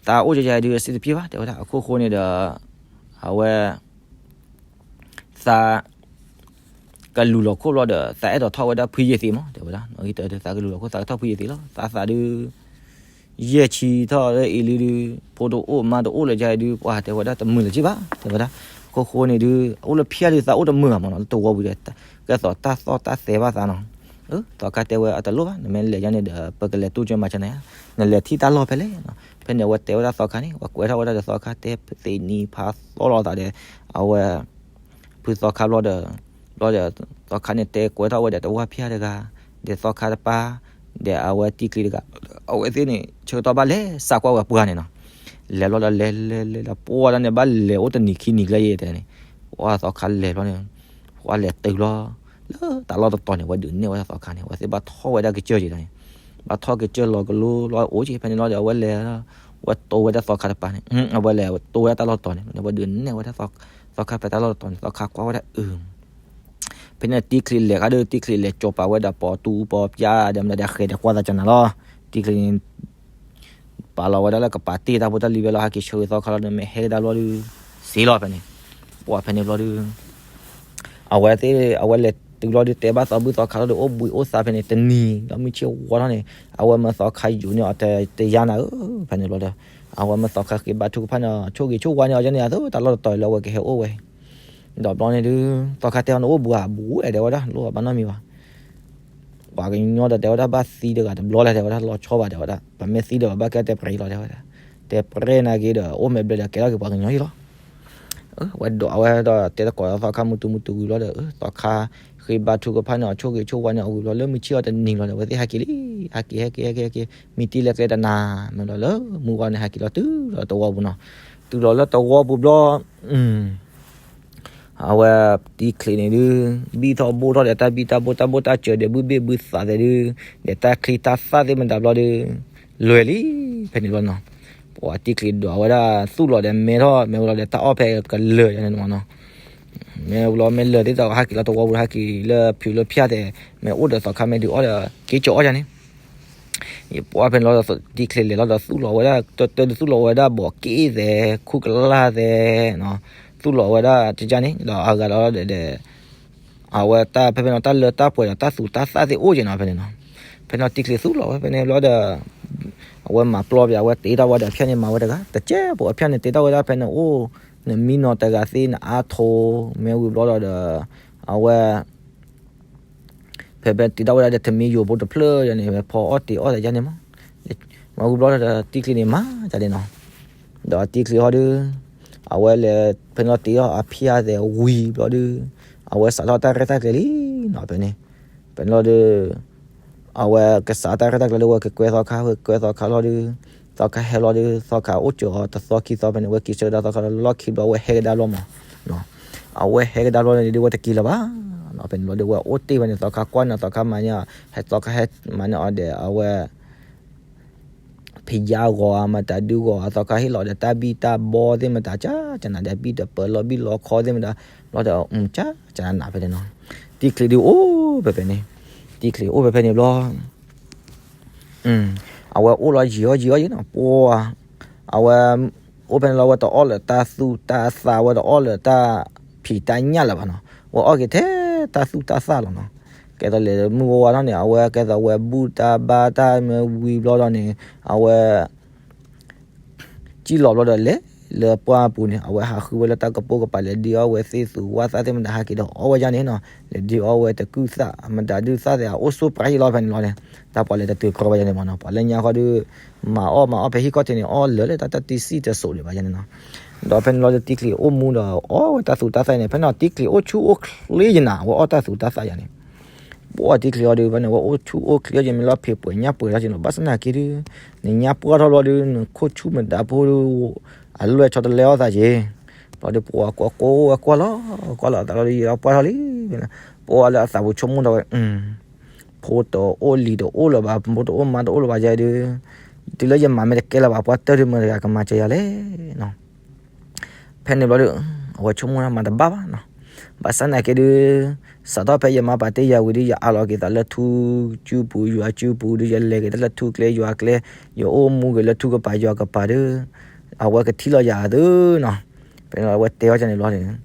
သးအိၣ်ယါယါဒုး အစ့ၣ်တပျ့ၤဘၣ် တဲဝဲဒၣ် အခိၣ်ဃိန့ၣ်ဒီး အဝဲ သး ကလူၤလီၤခိၣ်ဘျီဒီး သးအဲၣ်ဒိးထီၣ်ဝဲဒၣ်ဖုယံၤသံးမး တဲဝဲဒၣ် နီၣ်ဂံၢ်တၢဒုး သးကလူၤလီၤခိၣ် သးကထီၣ်ဖုယံၤသံးလီၤ သးသးဒုး ယဲၢ်ဆံထီၣ်လၢအံၤလံဒုး ဖိတအိၣ်မါတအိၣ်လၢၤယါဒုး ပှၤတဲဝဲဒၣ်တမုာ်လၢၤက့ဘၣ် တဲဝဲဒၣ် အခိၣ်ဃိန့ၣ်ဒုး အိၣ်လၢဖၠၣ်ဒုး သးအိၣ်တမုာ်ဘၣ်မးနီၤ လၢတဝီပူၤဒီး ကဲသိးတၢ်သီၣ်တၢ်သဲဘၣ်သးနီၤ သီခါတဲဝဲအတလိၣ်ဘၣ် နမ့ၢ်လဲၤယါန့ၣ်ဒီး ပကလဲၤတူၢ်ကၢမၤကၢနၤ နလဲၤထံၣ်တၢ်လီၢ်ဖဲလဲၣ် ဖဲန့ၣ် အဝဲတဲဝဲဒၣ်သီခါန့ၣ် ပှၤကွဲးထီၣ်ဝဲဒၣ်ဒီးသီခါတဲသ့ၣ်နံၤဖးသီလိာ်သးဒီး အဝဲ ဖုသီခါဘျီဒီး ဘျီဒီး သီခါန့ၣ်တဲကွဲးထီၣ်ဝဲဒီးတဝၢ်ဖၠၣ်တဂၤ ဒီးသီခါတပၢ် ဒီးအဝဲတံချံးတဂၤ အဝဲသ့ၣ်န့ၣ် ဆၢကတီၢ်ဘၣ်လဲၤစးကွၢ်ဝဲပှၢ်န့ၣ်နီၤ လဲၤဘျီဒီးလဲၤလဲၤလဲၤဒီး ပှၢ်ဒၣ်န့ၣ် ဘၣ်လဲၤအိၣ်တနံၤခံနံၤကျဲယဲၢ်တဲန့ၣ် ပှၢ်သီခါလဲၤဘျီန့ၣ် ပှၢ်လဲၤတုၤဘျီ လၢတၢ်လီၢ်တတီၤန့ၣ် ဝဲဒုးနဲၣ်ဝဲဒၣ်သီခါန့ၣ် ဝဲသ့ၣ်ဘၣ်ထီၣ်ဝဲဒၣ်ကစၢၢ်က့ၤဒီးန့ၣ် ဘၣ်ထီၣ်ကစၢၢ်လီၤကလိလီၤအိၣ်က့ၤဖဲန့ၣ်လီၤဒီး အဝဲလဲၤ ဝဲတိဝဲဒၣ်သီခါတပၢ်န့ၣ် အဝဲလဲၤတိဝဲဒၣ်တၢ်လီၢ်တတီၤန့ၣ် ဝဲဒုးနဲၣ်ဝဲဒၣ်သီခါဖဲတၢ်လီၢ်တတီၤန့ၣ် သီခါကွၢ်ဝဲဒၣ်အု ဖဲန့ၣ်တံချံးလဲၤခါဒီး တံချံးလဲၤကၠီၤပာ်ဝဲဒၣ်ပိာ်တူပိာ်ပျါဒီးမနုၤဒီးဃဲၤဒီးကွၢ်သးကနၤလီၤ တံချံးန့ၣ် ပာ်လီၤဝဲဒၣ်လၢကပာ်တ့ၢ်တၢ်ဖိတၢ်လံၤဝဲလီၤ ဟဲက့ၤဆၢဂ့ၤသီခါလီၤဒီး မ့ၢ်ဟဲကဒါဘျီဒုး စ့လီၤဖဲန့ၣ်, ပှၤဖဲန့ၣ်ဘျီဒုး အဝဲသ့ၣ် အဝဲလဲၤတုၤလီၤဒုး တဲဘၣ်သီဘုၣ်သီခါလီၤဒီး အိၣ်ဘှံးအိၣ်သါဖဲန့ၣ် တနံၤဒီးမုၢ်ဆ့ၣ်ဝါထီၣ်န့ၣ် အဝဲမၢသီခါယိာ်န့ၢ်အီၤတယါနၤဧၢ, ဖဲန့ၣ်ဘျီဒီး အဝဲမၢသီခါဃ့ဘါထုကဖၣ်န့ၣ် ဆိၣ်ဂ့ၤဆိၣ်ဝါန့ၢ်အီၤယါန့ၣ် အသိးတၢ်လီၢ်တတီၤအံၤလၢအဝဲကဟဲအိၣ်ဝဲ ဒီးဘျီန့ၣ်ဒုး သီခါတဲအီၤန့ၣ်အိၣ်ဘှံးဧါ ဘှံးဝဲဒၣ် လိၣ်ဘၣ်နီတမံၤဘၣ် ပှၤကညီဒီးတဲဝဲဒၣ် ဘၣ်သံတဂၤတဘျီလဲၣ် တဲဝဲဒၣ် လီၤဆီဘၣ် တဲဝဲဒၣ် ပမ့ၢ်သံဒီးဘၣ်ကဲတဲပြဲအံၤလီၤ တဲဝဲဒၣ်, တဲပြဲနာ်က့ဒီး အိၣ်မဲာ်ဘျဲၣ်ဒီးကဲထီၣ်က့ၤပှၤကညီအံၤလီၤ. ဝဲဒိးအဝဲဒီးတဲသကိးသီခါမုၢ်တူမုၢ်တူဝံၤဘျီဒီး သီခါဃ့ဘါထုကဖၣ်န့ၢ်အီၤ ဆိၣ်ဂ့ၤဆိၣ်ဝါန့ၢ်အီၤဝံၤဘျီ လၢမုၢ်ဆ့ၣ်အီၤတနံၤလီၤဒီး အဝဲသ့ၣ်ဟဲက့ၤလံ, ဟဲက့ၤ ဟဲက့ၤ ဟဲက့ၤ ဟဲက့ၤ မံတံၢ်လၢကျဲတနၤ မ့ၢ်လီၤလၢမုၢ်ဝါန့ၣ် ဟဲက့ၤလီၤတုၤလီၤတဝီပူၤနီၤ, တုၤလီၤလၢတဝီပူၤဘျီ အဝဲတံချံးန့ၣ်ဒုး ဘံၣ်ထီၣ်ဘိၣ်ထီၣ်ဒီးတၢ်ဘံၣ်တၢ်ဘိၣ်တၢ်ဘိၣ်တၢ်စၢၤဒီး ဘုၣ်ဘ့ၣ်ဘုၣ်သးသ့ၣ်ဒုး ဒီးတၢ်ချံတၢ်သၣ်သ့ၣ်မတၤဘျီဒုး လွဲၢ်လံ, ဖဲန့ၣ်ဘျီနီၤ, ပှၤတံချံးဒိးဝဲဒၣ်သူၣ်လီၤဒီးမဲထီၣ် မ့ၢ်ဝံၤလီၤဒီးတၢ်အီၣ်ဖဲကလၢာ်ယါန့ၣ်မနီၤ, မ့ၢ်ဝံၤလီၤမ့ၢ်လၢာ်သ့ၣ်ဒီး ဟဲက့ၤလီၤတဝီပူၤ ဟဲက့ၤလၢဖၠူလၢဖၠါသ့ၣ် မ့ၢ်အိၣ်ဒီးသီခါမ့ၢ်ဒုးအီၣ်ဒီး က့ၤကၠီၤအီၣ်ယါန့ၣ် ယပှၢ်ဖဲန့ၣ်လီၤဒီး တံချံးလဲၤလီၤဒီးသူၣ်လီၤဝဲဒၣ် တၢ်တၢ်ဒုးသူၣ်လီၤဝဲဒၣ်ဘီးက့ၣ်သဲး ခူၣ်ကလၢ်သဲး, သူၣ်လီၤဝဲဒၣ်တယါန့ၣ် ဒီးအဂၤဒီးဒီး အဝဲတၢ်ဖဲဖဲန့ၣ် တၢ်လၢတၢ်ပှဲၤဒီးတၢ်သူတၢ်သၣ်သ့ၣ်အိၣ်က့ၤနီၤဖဲန့ၣ်နီၤ, ဖဲန့ၣ်တံချံးသူၣ်လီၤဝဲဖဲန့ၣ်ဘျီဒီး အဝဲမၤပျီပၠး အဝဲတ့ထီၣ်ဝဲဒီးအဖၠၣ်န့ၣ်မၤဝဲတဂၤ တကဲးဖိအဖၠၣ်န့ၣ် တ့ထီၣ်ဝဲဒၣ်ဖဲန့ၣ်အိၣ် နမံနီၤတဂၤသ့ၣ်နအါထိး မ့ၢ်ဝံၤဘျီဒီး အဝဲ ဖဲဖဲတ့ထီၣ်ဝဲဒၣ်ဒီး ထမံယိာ်ဖိတဖျၢၣ်ယါန့ၣ် ဖဲဖီအီၣ်တ့အီၣ်သးယါန့ၣ်မး, မ့ၢ်ဝံၤဘျီဒီးတံချံးန့ၣ်မၤကန့ၣ်နီၤ, ဒီးတံချံးဟီဒုး အဝဲလဲၤဖဲန့ၣ်လီၤတ့အီၣ်အဖၠၣ်သဲးဝံၤဘျီဒုး အဝဲစးထီၣ်တၢ်ရဲၣ်တၢ်ကျဲၤလံနီၤ ဖဲန့ၣ်, ဖဲန့ၣ်လီၤဒီး အဝဲကစးတၢ်ရဲၣ်တၢ်ကျဲၤလၢဝဲကကွဲသီခါ ကကွဲသီခါလီၤဒုး သီခါဟဲလီၤဒုး သီခါအိၣ်စၢၤအီၤတသီခံသီဖဲန့ၣ် ဝဲက့ၤဆၢကဒါသီခါလီၤ လီၢ်ခံဘျီ အဝဲဟဲကဒါဘျီမး, အဝဲဟဲကဒါဘျီန့ၣ်ဒုး ဝဲတက့ၤလၢၤဘၣ်နီၤ ဖဲန့ၣ်လီၤဒီး ဝဲအိၣ်တ့ၢ်ဝဲန့ၣ် သီခါကွၢ်န့ၣ် သီခါမၤန့ၢ်အီၤ ဟဲသီခါဟဲမၤန့ၢ်အီၤဒီး အဝဲ ဖယါဂီၤဧါ မတၤဒုဂီၤဧါ သီခါဟ့ၣ်လီၤဒီးတၢ်ဘံၣ်တၢ်ဘီသ့ၣ်မတၤ ကၠၢ်ကၠၢ်နၤဒီး ဘံၣ်တပၢၤလီၤဘံၣ်လီၤခီသ့ၣ်မတၤ ဘျီဒီး ကၠၢ်ကၠၢ်နၤနၤဖဲန့ၣ်နီၤ, တံချံးဒုးအိၣ်ဖဲဖဲန့ၣ်, တံချံးအိၣ်ဖဲဖဲန့ၣ်ဘျီ အဝဲအိၣ်လီၤယံာ်အီၣ်ယံာ်အီၣ်ယံာ်နီၤ ပှၤ အဝဲ အိၣ်ဖဲန့ၣ်လီၤ ဝဲတအီၣ်လၢတၢ်သူၣ်တၢ်သၣ် ဝဲတအီၣ်လၢတၢ်ဖံးတၢ်ညၣ်လၢၤဘၣ်နီၤ ဝဲအီၣ်က့ၤထဲတၢ်သူၣ်တၢ်သၣ်လီၤနီၤ, ကဲသိးလဲၤမုၢ်ဝါဝါထီၣ်န့ၣ် အဝဲကဲသိးဝဲဘူၣ်တၢ်ဘါတၢ်မ့ၢ်ဝံၤဘျီဒီးန့ၣ် အဝဲ ကံၣ်လီၤဘျီဒီးလဲၤလၢပှၢ်ပူၤန့ၣ် အဝဲဟးဃုဝဲလၢတၢ်ကပိာ်ကပၤ လဲၤဒုးအီၣ်ဝဲသ့ၣ်သူးဝၣ်သၣ်သ့ၣ်မတၤ ဟးက့ၤဒီးအီၣ်ဝဲယါန့ၣ်နီၤ လဲၤဒုးအီၣ်ဝဲတကုၢ်သၣ် မတၤဒုးသၣ်သ့ၣ် အအိၣ်ဆိပှၤယံာ်လီၤဖဲန့ၣ်လီၤန့ၣ် တၢ်ပှၤလဲၤတတုၤကြီဘၣ်ယါန့ၣ်မးနီၤ ပှၤလၢညါဃီဒုး မၤအီၣ်မၤအီၣ်ဖဲဟံၣ်ခီၣ်ထံးန့ၣ် အီၣ်လၢာ်လၢတၢ်တၢ်တံၢ်စံၣ်တစိးဒံးဘၣ်ယါန့ၣ်နီၤ ဒီးဖဲန့ၣ်လီၤဒီးတံချံးအိၣ်မူဒီးအီၣ်ဝဲတၢ်သူးတၢ်သၣ်န့ၣ် ဖဲန့ၣ်တံချံးအိၣ်ဆူၣ်အိၣ်ချ့ယနၤ အဝဲအီၣ်တၢ်သူးတၢ်သၣ်ယါန့ၣ် ပှၤတံချံးအီၤဒုး ဘၣ်န့ၣ် ဝဲအိၣ်ဆူၣ်အိၣ်ချ့အီၤက့ၤ မ့ၢ်လီၤဖံးပှဲၤညၣ်ပှဲၤလီၤက့ၤနီၤ ဘၣ်ဆၣ်သနာ်က့ဒုး နညါပှၢ်ထီၣ်ဘျီဒုး နခိၣ်ဆူၣ်မတၤဖိဒုး အလွဲၢ်ဆီတလဲအီၣ်သးက့ၤ ဘျီဒုးပှၤကွၢ်ကိးဝဲကွၢ်လီၤ ကွၢ်လီၤအသးလီၤဒုး ယပှၢ်ထီၣ်လံ ပှၤလၢအသးပူၤဆိကမိၣ်ထီၣ်ဝဲ ဖိတအိၣ်လံၤတအိၣ်လၢၤဘၣ် ဖိတအိၣ်မါတအိၣ်လၢၤဘၣ်ယဲဒုး တုၤလၢယမၤမ့ၢ်တကဲလၢၤဘၣ် ပှၤတၢၢ်ဒုးမတၤတဂၤကမၤစၢၤယၤလဲၣ်နီၤ ဖဲန့ၣ်ဘျီဒုး အဝဲဆိကမိၣ်မၤတဘၣ်ဘၣ်နီၤ ဘၣ်ဆၣ်သနာ်က့ဒုး စးထီၣ်ဖဲယမါပာ်တ့ၢ်ယၤဝံၤဒုး ယအးလီၤက့ၤသးလၢထူစုပူၤယွၤစုပူၤဒုး ယလဲၤက့ၤတၢ်လၢထူကျဲယွၤကျဲ ယအိၣ်မူက့ၤလၢထူကပၤယွၤကပၤဒုး အဝဲကထံၣ်လီၤယၤသုနီၤ ဖဲန့ၣ်အဝဲတဲအီၤန့ၣ်ဘျီန့ၣ်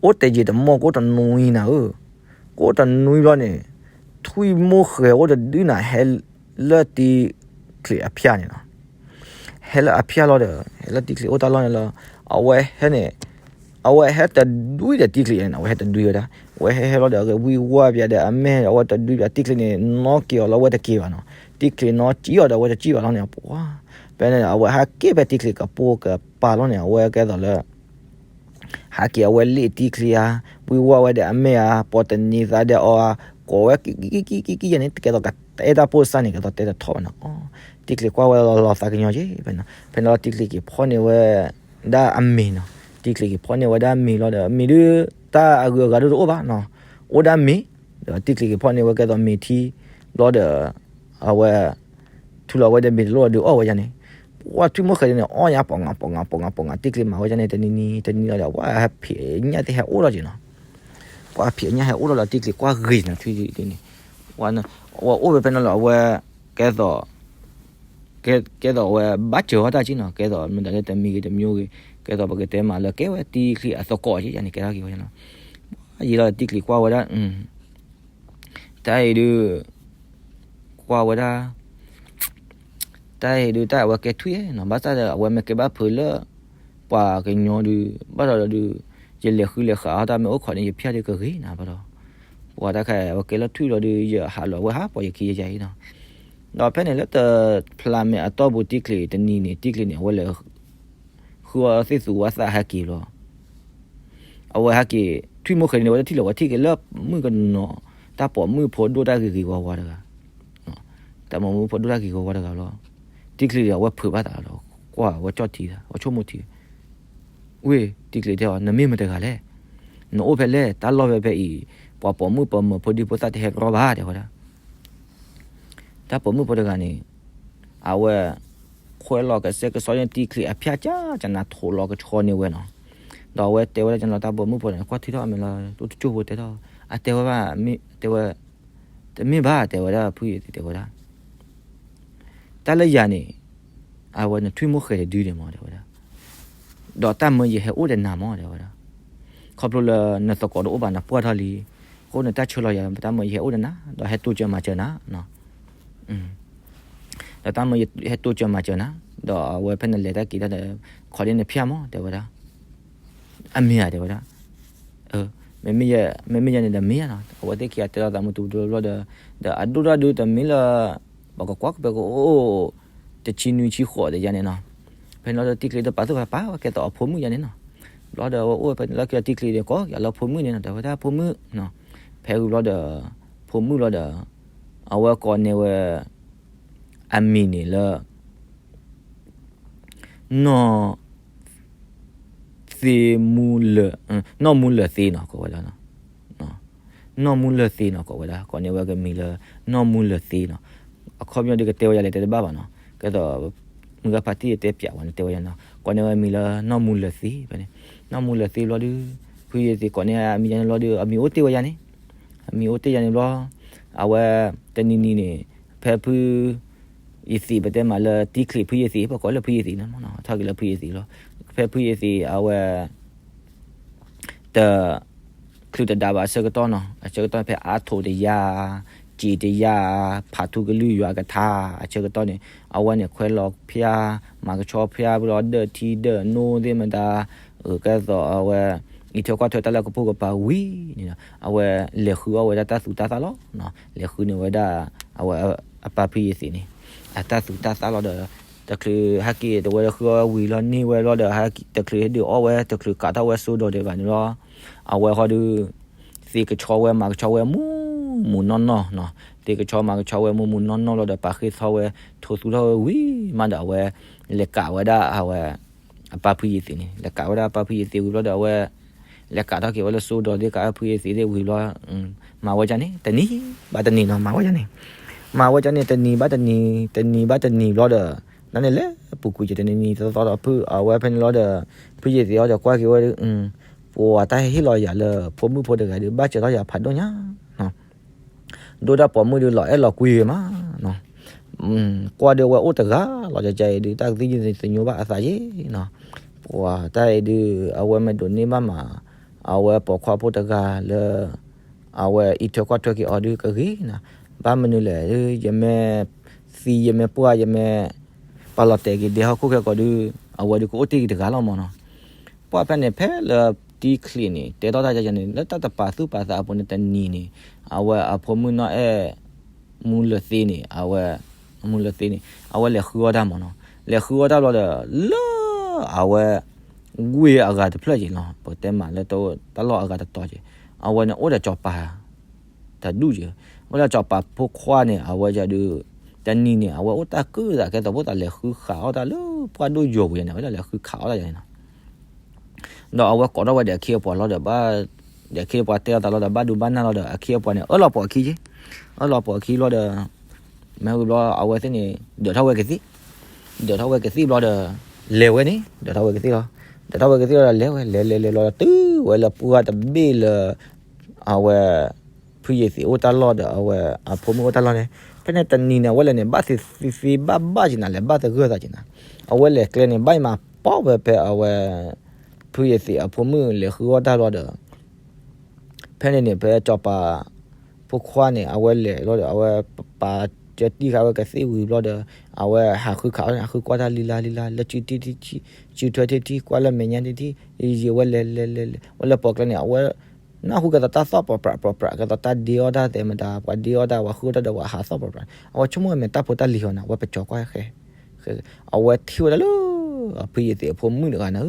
အိၣ်တယံာ်တမီၢ် ကအိၣ်တနွံနၤဧၢ ကအိၣ်တနွံဘျီန့ၣ် ထွံၣ်မိၢ်ဃဲၤအိၣ်တဒုနၤ ဟဲလၢတံချံးအဖၠၣ်န့ၣ်နီၤ ဟဲလၢအဖၠၣ်လီၤဒီး ဟဲလၢတံချံးအိၣ်တၢ်လီၢ်န့ၣ်လီၤ အဝဲဟဲန့ၣ် အဝဲဟဲတဒွံဒီးတံချံးန့ၣ် အဝဲဟဲတဒွံဝဲဒၣ် အဝဲဟဲဟဲလီၤဒီး အဂ့ၤဝံၢ်ဝါပၠးဒီးအမဲာ် အဝဲတဒွံပၠးတံချံးန့ၣ် နီၣ်က့ၤအီၤလီၤ အဝဲတက့ၤဘၣ်နီၤ တံချံးနီၣ်က့ၤအီၤဒီး အဝဲတက့ၤဘၣ်လီၤန့ၣ် ပှၤ ဖဲန့ၣ် အဝဲဟးက့ၤဖဲတံချံးကပိာ်ကပၤလီၤန့ၣ် အဝဲကဲသိးလၢ ဟးက့ၤအဝဲလ့ၣ်တံချံးဧါ ဝံၢ်ဝါဝဲဒီးအမဲာ်ဧါ ပိာ်တနံၤသးဒီးအီၤဧါ ကိးဝဲကံကံကံကံကံကံယဲန့ၣ် ကဲသိးကတဲတၢ်ပိၢ်စၢ်န့ၣ် ကဲသိးတဲတထီၣ်ဘၣ်နီၤ တံချံးကွၢ်ဝဲလီၤလီၤသးကညီၤက့ၤ ဖဲန့ၣ် ဖဲန့ၣ်လီၤတံချံးက့ၤဖီၣ်န့ၢ်ဝဲဒၣ်အမ့ၤနီၤ တံချံးက့ၤဖီၣ်န့ၢ်ဝဲဒၣ်အမ့ၤလီၤဒီး အမ့ၤဒုး တၢ်အဂုၤအဂၤဒိၣ်တအိၣ်ဘၣ်နီၤ အိၣ်ဒၣ်မ့ၤ ဒီးတံချံးက့ၤဖီၣ်န့ၢ်ဝဲကဲသိးမ့ၤထံ ဘျီဒီး အဝဲ ထူလီၤဝဲဒီးမ့ၤတလိၣ်ဒီးအီၣ်ဝဲယါန့ၣ် ပှၤထွံၣ်မိၢ်ဃဲၤဒုးန့ၣ် အီၣ်ညါပှၤငါပှၤငါပှၤငါပှၤငါ တံချံးမၤဝဲယါန့ၣ် တနံၤနံၤတနံၤလီၤဒီး ပှၤဖံးညၣ်သ့ၣ်ဟဲအိၣ်လီၤက့ၤနီၤ ပှၤဖံးညၣ်ဟဲအိၣ်လီၤဒီးတံချံးကွၢ်ဂ့ၤနီၤ ထွံၣ်ဒုးန့ၣ် ဝဲအိၣ်ဝဲဖဲန့ၣ်လီၤ အဝဲ ကဲသိး ကဲသိးအဝဲဘၣ်စၢၤအီၤတၢ်က့နီၤ, ကဲသိးမ့ၢ်တၢ်လၢတမံၤဂ့ၤတမံၤဂ့ၤ, ကဲသိးပကတဲမးလၢကဲဝဲတံချံအသကိးက့န့ၣ် ကဲထီၣ်က့ၤဝဲနီၤ. ယံာ်လီၤတံချံကွၢ်ဝဲဒၣ်, တၢ်အံၤဒုး ကွၢ်ဝဲဒၣ် တၢ်အံၤဒုးတၢ်အဝဲကဲထွံၣ်နီၤ, ဘၣ်ဆၣ်ဒီးအဝဲမ့ၢ်ကဲဘၣ်ဖုးလၢ ပှၤကညီဒုး ဘၣ်ဒီးဒုး ယလဲၤဃုလဲၤဃးအီၣ်တၢ်မ့ၢ်အိၣ်ခိးန့ၣ် ယဖၠၣ်ဒုးကဂ့ၤနၤဘၣ်ဒီး, ပှၤတၢ်ခါအဝဲကဲလၢထွံၣ်လီၤဒုး ယဟးလီၤဝဲဟးပှၤယခံယယၤအံၤနီၤ. ဒီးဖဲန့ၣ်လၢတဖျးမဲာ်အတီၢ်ပူၤတံချံတနံၤန့ၣ် တံချံန့ၣ် အဝဲလဲၤ ဃုအီၣ်သ့ၣ်သူဝဲသးဟဲက့ၤလီၤ. အဝဲဟဲက့ၤ ထွံၣ်မိၢ်ဃဲၤန့ၣ် ဝဲတထံၣ်လၢၤ ဝဲထံၣ်က့ၤလၢမုၣ်ကနီၤ တၢ်ပိာ်မုၣ်ဖိဒိၣ်တၢ်ဂ့ၤဂ့ၤဝါဝါတဂၤ, တၢ်ပိာ်မုၣ်ဖိဒိၣ်တၢ်ဂ့ၤဂ့ၤဝါဝါတဂၤလီၤ. တံချံဒီး အဝဲဖုးဘၣ်သးလီၤ, ကွၢ်ဝဲကၠီၣ်ထံသး ဝဲဆိကမိၣ်ထံ, ဝ့ၢ် တံချံတဲအီၤ နမ့ၢ်မတဂၤလဲၣ်, နအိၣ်ဖဲလဲၣ်, တၢ်လီၢ်ဖဲဖဲအံၤ ပှၤပိာ်မုၣ်ပိာ်မၢၤဖိဒံဖိသၣ်တဟဲရီဘၣ် တဲဝဲဒၣ်. တၢ်ပိာ်မုၣ်ဖိတဂၤန့ၣ် အဝဲ ခွဲးလီၤကစဲကစီန့ၣ် တံချံအဖၠၣ်ကၢ်ကနၤထိးလီၤကဆီန့ၢ်ဝဲနီၤ. ဒီးအဝဲတဲဝဲဒၣ်ကန့ၣ်လီၤ တၢ်ပိာ်မုၣ်ဖိန့ၣ် ကွၢ်ထံထီၣ်အမဲာ်လီၤ တအိၣ်တကၠိၢ်ဖိတဲထီၣ်, အတဲဝဲဘၣ်, တဲဝဲ, တမ့ၢ်ဘၣ် တဲဝဲဒၣ် ဖုယသံးတဲဝဲဒၣ် တၢ်လၢယၤန့ၣ် အဝဲနထွံၣ်မိၢ်ဃဲၤတဒုန့ၣ်မး တဲဝဲဒၣ်, ဒီးတၢ်မၢယဟဲအိၣ်ဒီးနၤမး တဲဝဲဒၣ်, ခီဖျိလၢနသကိးတအိၣ်ဘၣ် နပှၢ်ထီၣ်လံ, အဃိန့ၣ်တၢ်ဆၢလီၤယၤ တၢ်မၢယဟဲအိၣ်ဒီးနၤ ဒီးဟဲတိစၢၤမၤစၢၤနၤ ဒီးတၢ်မၢယဟဲတိစၢၤမၤစၢၤနၤ, ဒီးအဝဲဖဲနလဲၤတၢ်က့ၤတၢ်ဒီး ခီဒ်နဖၠၣ်မး တဲဝဲဒၣ်, အမ့ၢ်ဧါ တဲဝဲဒၣ်, မ့မ့ၢ်ယၤန့ၣ်ဒီးမ့ၢ်ဧါနီၤ, အဝဲသ့ၣ်ခံဂၤတဲလီၤသးမုာ်တူၤတူၤဘျီဒီး, ဒီးအဒိၣ်ထီၣ်ဒုးတမ့ၢ်လၢ ပကကွၢ်ကပၤကအိၣ် တဆံနွံဆံဃိးဒီးယၤန့ၣ်နီၤ, ဖဲန့ၣ်လီၤဒီးတံချံတပာ်သူၣ်ပာ်သး ပာ်ဝဲကဲသိးအဖိမုၣ်ယၤန့ၣ်နီၤ, ဘျီဒီးအဝဲအိၣ်ဖဲန့ၣ်လီၤခံဒီးတံချံဒီးကိးက့ၤလၢဖိမုၣ်န့ၣ်နီၤ, ဒီးဝဲဒၣ်ဖိမုၣ်, ဖဲဝံၤဘျီဒီး ဖိမုၣ်လီၤဒီး အဝဲကိးန့ၢ်ဝဲ အမံၤန့ၣ်လၢ နီၢ် သ့မူလၢာ်, နီၢ်မူလၢာ်သ့နီၤ ကိးဝဲဒၣ်, နီၢ်မူလၢာ်သ့နီၤ ကိးဝဲဒၣ်, ကိးန့ၢ်ဝဲကမံၤလၢ နီၢ်မူလၢာ်သ့နီၤ, အခီပညီဒုးကတဲဝဲယၤလဲၣ်တဲတဘၣ်ဘၣ်နီၤ, ကဲသိး မုၢ်ဂၤဖါတံၢ်တဲပၠးဝဲန့ၣ် တဲဝဲယၤနီၤ, ကိးန့ၢ်ဝဲမံၤလၢနီၢ်မူလၢာ်သ့ဖဲန့ၣ်, နီၢ်မူလၢာ်သ့ဘျီဒုး ဖုယသံးကိးန့ၢ်အမံၤယၤန့ၣ်ဘျီဒီး အမံၤအိၣ်တ့ၢ်ဝဲယၤန့ၣ်, အမံၤအိၣ်တ့ၢ်ယၤန့ၣ်ဘျီ အဝဲ တနံၤနံၤန့ၣ် ဖဲဖု ယသံးပတဲမးလၢတံချံဖုယသံး ပကိးလၢဖုယသံးနီၤ, ထီၣ်က့ၤလၢဖုယသံးလီၤ, ဖဲဖုယသံးအဝဲ တ ချုးတဒါဘၣ်အဆၢကတီၢ်နီၤ, အဆၢကတီၢ်ဖဲအါထိးတယၢ်, စံးတယၢ်, ဖးထူကလုၢ်ယွၤကထါ အဆၢကတီၢ်န့ၣ် အဝဲန့ၣ်ခွဲးလီၤဖၠါ, မၤကဆှီဖၠါ ဘျီဒၢးထံဒၢးနိသ့ၣ်မတၤ, ကဲသိးအဝဲ အံးထွဲကွၢ်ထွဲတၢ်လၢကပိာ်ကပၤဝံၤန့ၣ်ဒီး အဝဲလဲၤဃုအီၣ်ဝဲဒၣ်တၢ်သူတၢ်သၣ်လီၤ, လဲၤဃုန့ၢ်ဝဲဒၣ် အဝဲအပၢ်ဖုယသံးန့ၣ် အတၢ်သူတၢ်သၣ်လီၤဒီး တချုးဟဲက့ၤတဝဲဃုအီၣ်ဝံၤလီၤန့ၢ်ဝဲလီၤဒီး တချုးဟဲဒုးအီၣ်ဝဲ တချုးကးထီၣ်ဝဲစိဒီးဒဲးဘၣ်န့ၣ်လီၤ, အဝဲဃီဒုး သ့ကဆှီဝဲမၤကဆှီဝဲမူးမူးနီၢ်နီၢ်နီၤ, သ့ကဆှီမၤကဆှီဝဲမူးမူးနီၢ်နီၢ်လီၤဒီး ပာ်ဃ့ၢ်သီဝဲ ထိးသူထီၣ်ဝဲဝံၤမးဒီး အဝဲလဲၤကးဝဲဒၣ်အဝဲ အပၢ်ဖုယသံးန့ၣ်, လဲၤကးဝဲဒၣ်အပၢ်ဖုယသံးဝံၤဘျီဒီး အဝဲလဲၤကးထီၣ်က့ၤဝဲလၢစိဒီး သ့ကးဖုယသံးသ့ၣ်ဝံၤဘျီ မၤဝဲဒ်န့ၣ် တနံၤဘၣ်တနံၤနီၤ, မၤဝဲဒ်န့ၣ်, မၤဝဲဒ်န့ၣ် တနံၤဘၣ်တနံၤ, တနံၤဘၣ်တနံၤဘျီဒီး နန့ၣ်လဲၤပူၤကွံာ်က့ၤတနံၤနံၤသီသီဒီး ဖုအဝဲဖဲန့ၣ်လီၤဒီး ဖုယသံးအီၤဒီးကွၢ်က့ၤဝဲဒုး ပှၤတၢ်ဟ့ၣ်လီၤယၤလၢဖိမုၣ်ဖိတဂၤဒုး ဘၣ်စၢၤထီၣ်ယၤဖးဒိၣ်ညါ ဒိၣ်တၢ်ပိာ်မုၣ်ဒုး လီၤအဲၣ်လီၤကွံဂ့ၤမးနီၤ, ကွၢ်ဒုးအဝဲအိၣ်တဂၤလီၤ ကကဲအံၤဒုး တၢ်ကသံၣ်ညိသညိဘၣ်အသးယ့ၣ်နီၤ, ပှၤတၢ်အံၤဒုး အဝဲမ့ၢ်ဒိးန့ၢ်ဘၣ်မး အဝဲပိာ်ခွါဖိတဂၤလၢ အဝဲအံးထွဲကွၢ်ထွဲက့ၤအီၤဒုးကဂ့ၤနီၤ, ဘၣ်မနုၤလဲၣ် ယမ့ၢ်သံယမ့ၢ်ပှၢ်ယမ့ၢ် ပာ်လီၤတဲာ်က့ၤဒဲဟီၣ်ခိၣ်ခဲကိာ်ဒုး အဝဲဒုးကအိၣ်တ့ၢ်က့ၤတဂၤလီၤမးနီၤ, ပှၢ်ဖဲန့ၣ် ဖဲလၢတံချံးန့ၣ် တဲထီၣ်တၢ်ယၤန့ၣ် လၢတၢ်တပာ်သူၣ်ပာ်သးအပူၤန့ၣ် တနံၤန့ၣ် အဝဲအဖိမုၣ်နီၢ်အဲၣ် မူလၢာ်သ့န့ၣ် အဝဲ မူလၢာ်သ့န့ၣ် အဝဲလဲၤဃုအီၣ်တၢ်မးနီၤ, လဲၤဃုအီၣ်တၢ်ဘျီဒီး လၢ အဝဲ ဝ့ၢ်အဂၤတဖျၢၣ်က့ၤလီၤ ပတဲမးလၢတၢ်လီၢ်အဂၤတတီၤက့ၤ, အဝဲန့ၣ်အိၣ်ဒီးစီၤပၤ တဒူၣ်က့ၤ, အိၣ်ဒီးစီၤပၤဖိခွါန့ၣ် အဝဲဒုး တနံၤန့ၣ် အဝဲအိၣ်တၢ်ကုၢ်သးကဲသိးဖိသးလဲၤဃုခးအီၣ်တၢ်လၢပှၢ်ဒိၣ်ယိာ်ပူၤန့ၣ် အဝဲဒၣ်လဲၤဃုခးအီၣ်တၢ်ယၤန့ၣ်နီၤ ဒီးအဝဲကိးထီၣ်ဝဲဒီးအခ့အပှၤလီၤဒီးဘၣ်, ဒီးအခ့အပှၤတဲအီၤသးလီၤဒီး ဘၣ်ဒိဘၣ်နၢ်လီၤဒီး အခ့အပှၤန့ၣ် အၢၣ်လီၤပိာ်အခံက့ၤ, အၢၣ်လီၤပိာ်အခံဘျီဒီး မ့ၢ်ဝံၤဘျီ အဝဲသ့ၣ်န့ၣ် ဒၢးထီၣ်ဝဲကသံၣ်, ဒၢးထီၣ်ဝဲကသံၣ်ဘျီဒီး လဲၤဝဲန့ၣ် ဒၢးထီၣ်ဝဲကသံၣ်လီၤ, ဒၢးထီၣ်ဝဲကသံၣ်လီၤဒီးလဲၤဝဲ လဲၤလဲၤလဲၤလီၤဒီးတုၤဝဲလၢပှၢ်တဘ့ၣ်လၢ အဝဲ ဖုယသံးအိၣ်တၢ်လီၢ်ဒီး အဝဲအဖိမုၣ်အိၣ်တၢ်လီၢ်န့ၣ်, ဖဲန့ၣ်တနံၤန့ၣ် အဝဲလဲၤန့ၣ် ဘၣ်သ့သ့ဘၣ်ဘၣ်က့ၤနၤ လဲၤဘၣ်သဂၢၢ်သးက့ၤနၤ, အဝဲလဲၤကျဲန့ၣ် ဘၣ်အံၤမးပီၢ်ဝဲဖဲအဝဲ ဖုယသံးအဖိမုၣ်လဲၤဃုအီၣ်တၢ်ဘျီဒီး ဖဲန့ၣ်န့ၣ် ဖဲစီၤပၤဖိခွါန့ၣ် အဝဲလဲၤဘျီဒီး အဝဲပာ်ကၢတံၢ်ဃာ်ဝဲကသ့ၣ်ဝံၤဘျီဒီး အဝဲဟးဃုခးအီၣ်န့ၣ် ဟးဃုကွၢ်တၢ်လံလါလံလါ လၢစုထံထံ စုထွဲထံထံ ကွၢ်လၢမဲာ်ညါထံထံ ယံာ်ယံာ်ဝဲလဲၤလဲၤလဲၤလဲၤ ဝဲလၢပှၤကျဲန့ၣ် အဝဲ နၢ်ဟူကဲသိးတၢ်သီၣ်ပြးပြးပြးပြး ကဲသိးတၢ်ဒ့အီၣ်တၢ်သဲမတၤ ပှၤဒ့အီၣ်တၢ် ပှၤဃုအီၣ်တၢ်ဒီးပှၤဟးသီၣ်ပြးပြး အဝဲဆိကမိၣ်ဝဲမ့ၢ်တၢ်ဖိတၢ်လံၤဟီနၤ အဝဲပကၠီၤကွၢ်ဃဲ အဝဲထံၣ်ဝဲဒၣ်လၢ ဖုယသံးအဖိမုၣ်တဂၤန့ၣ်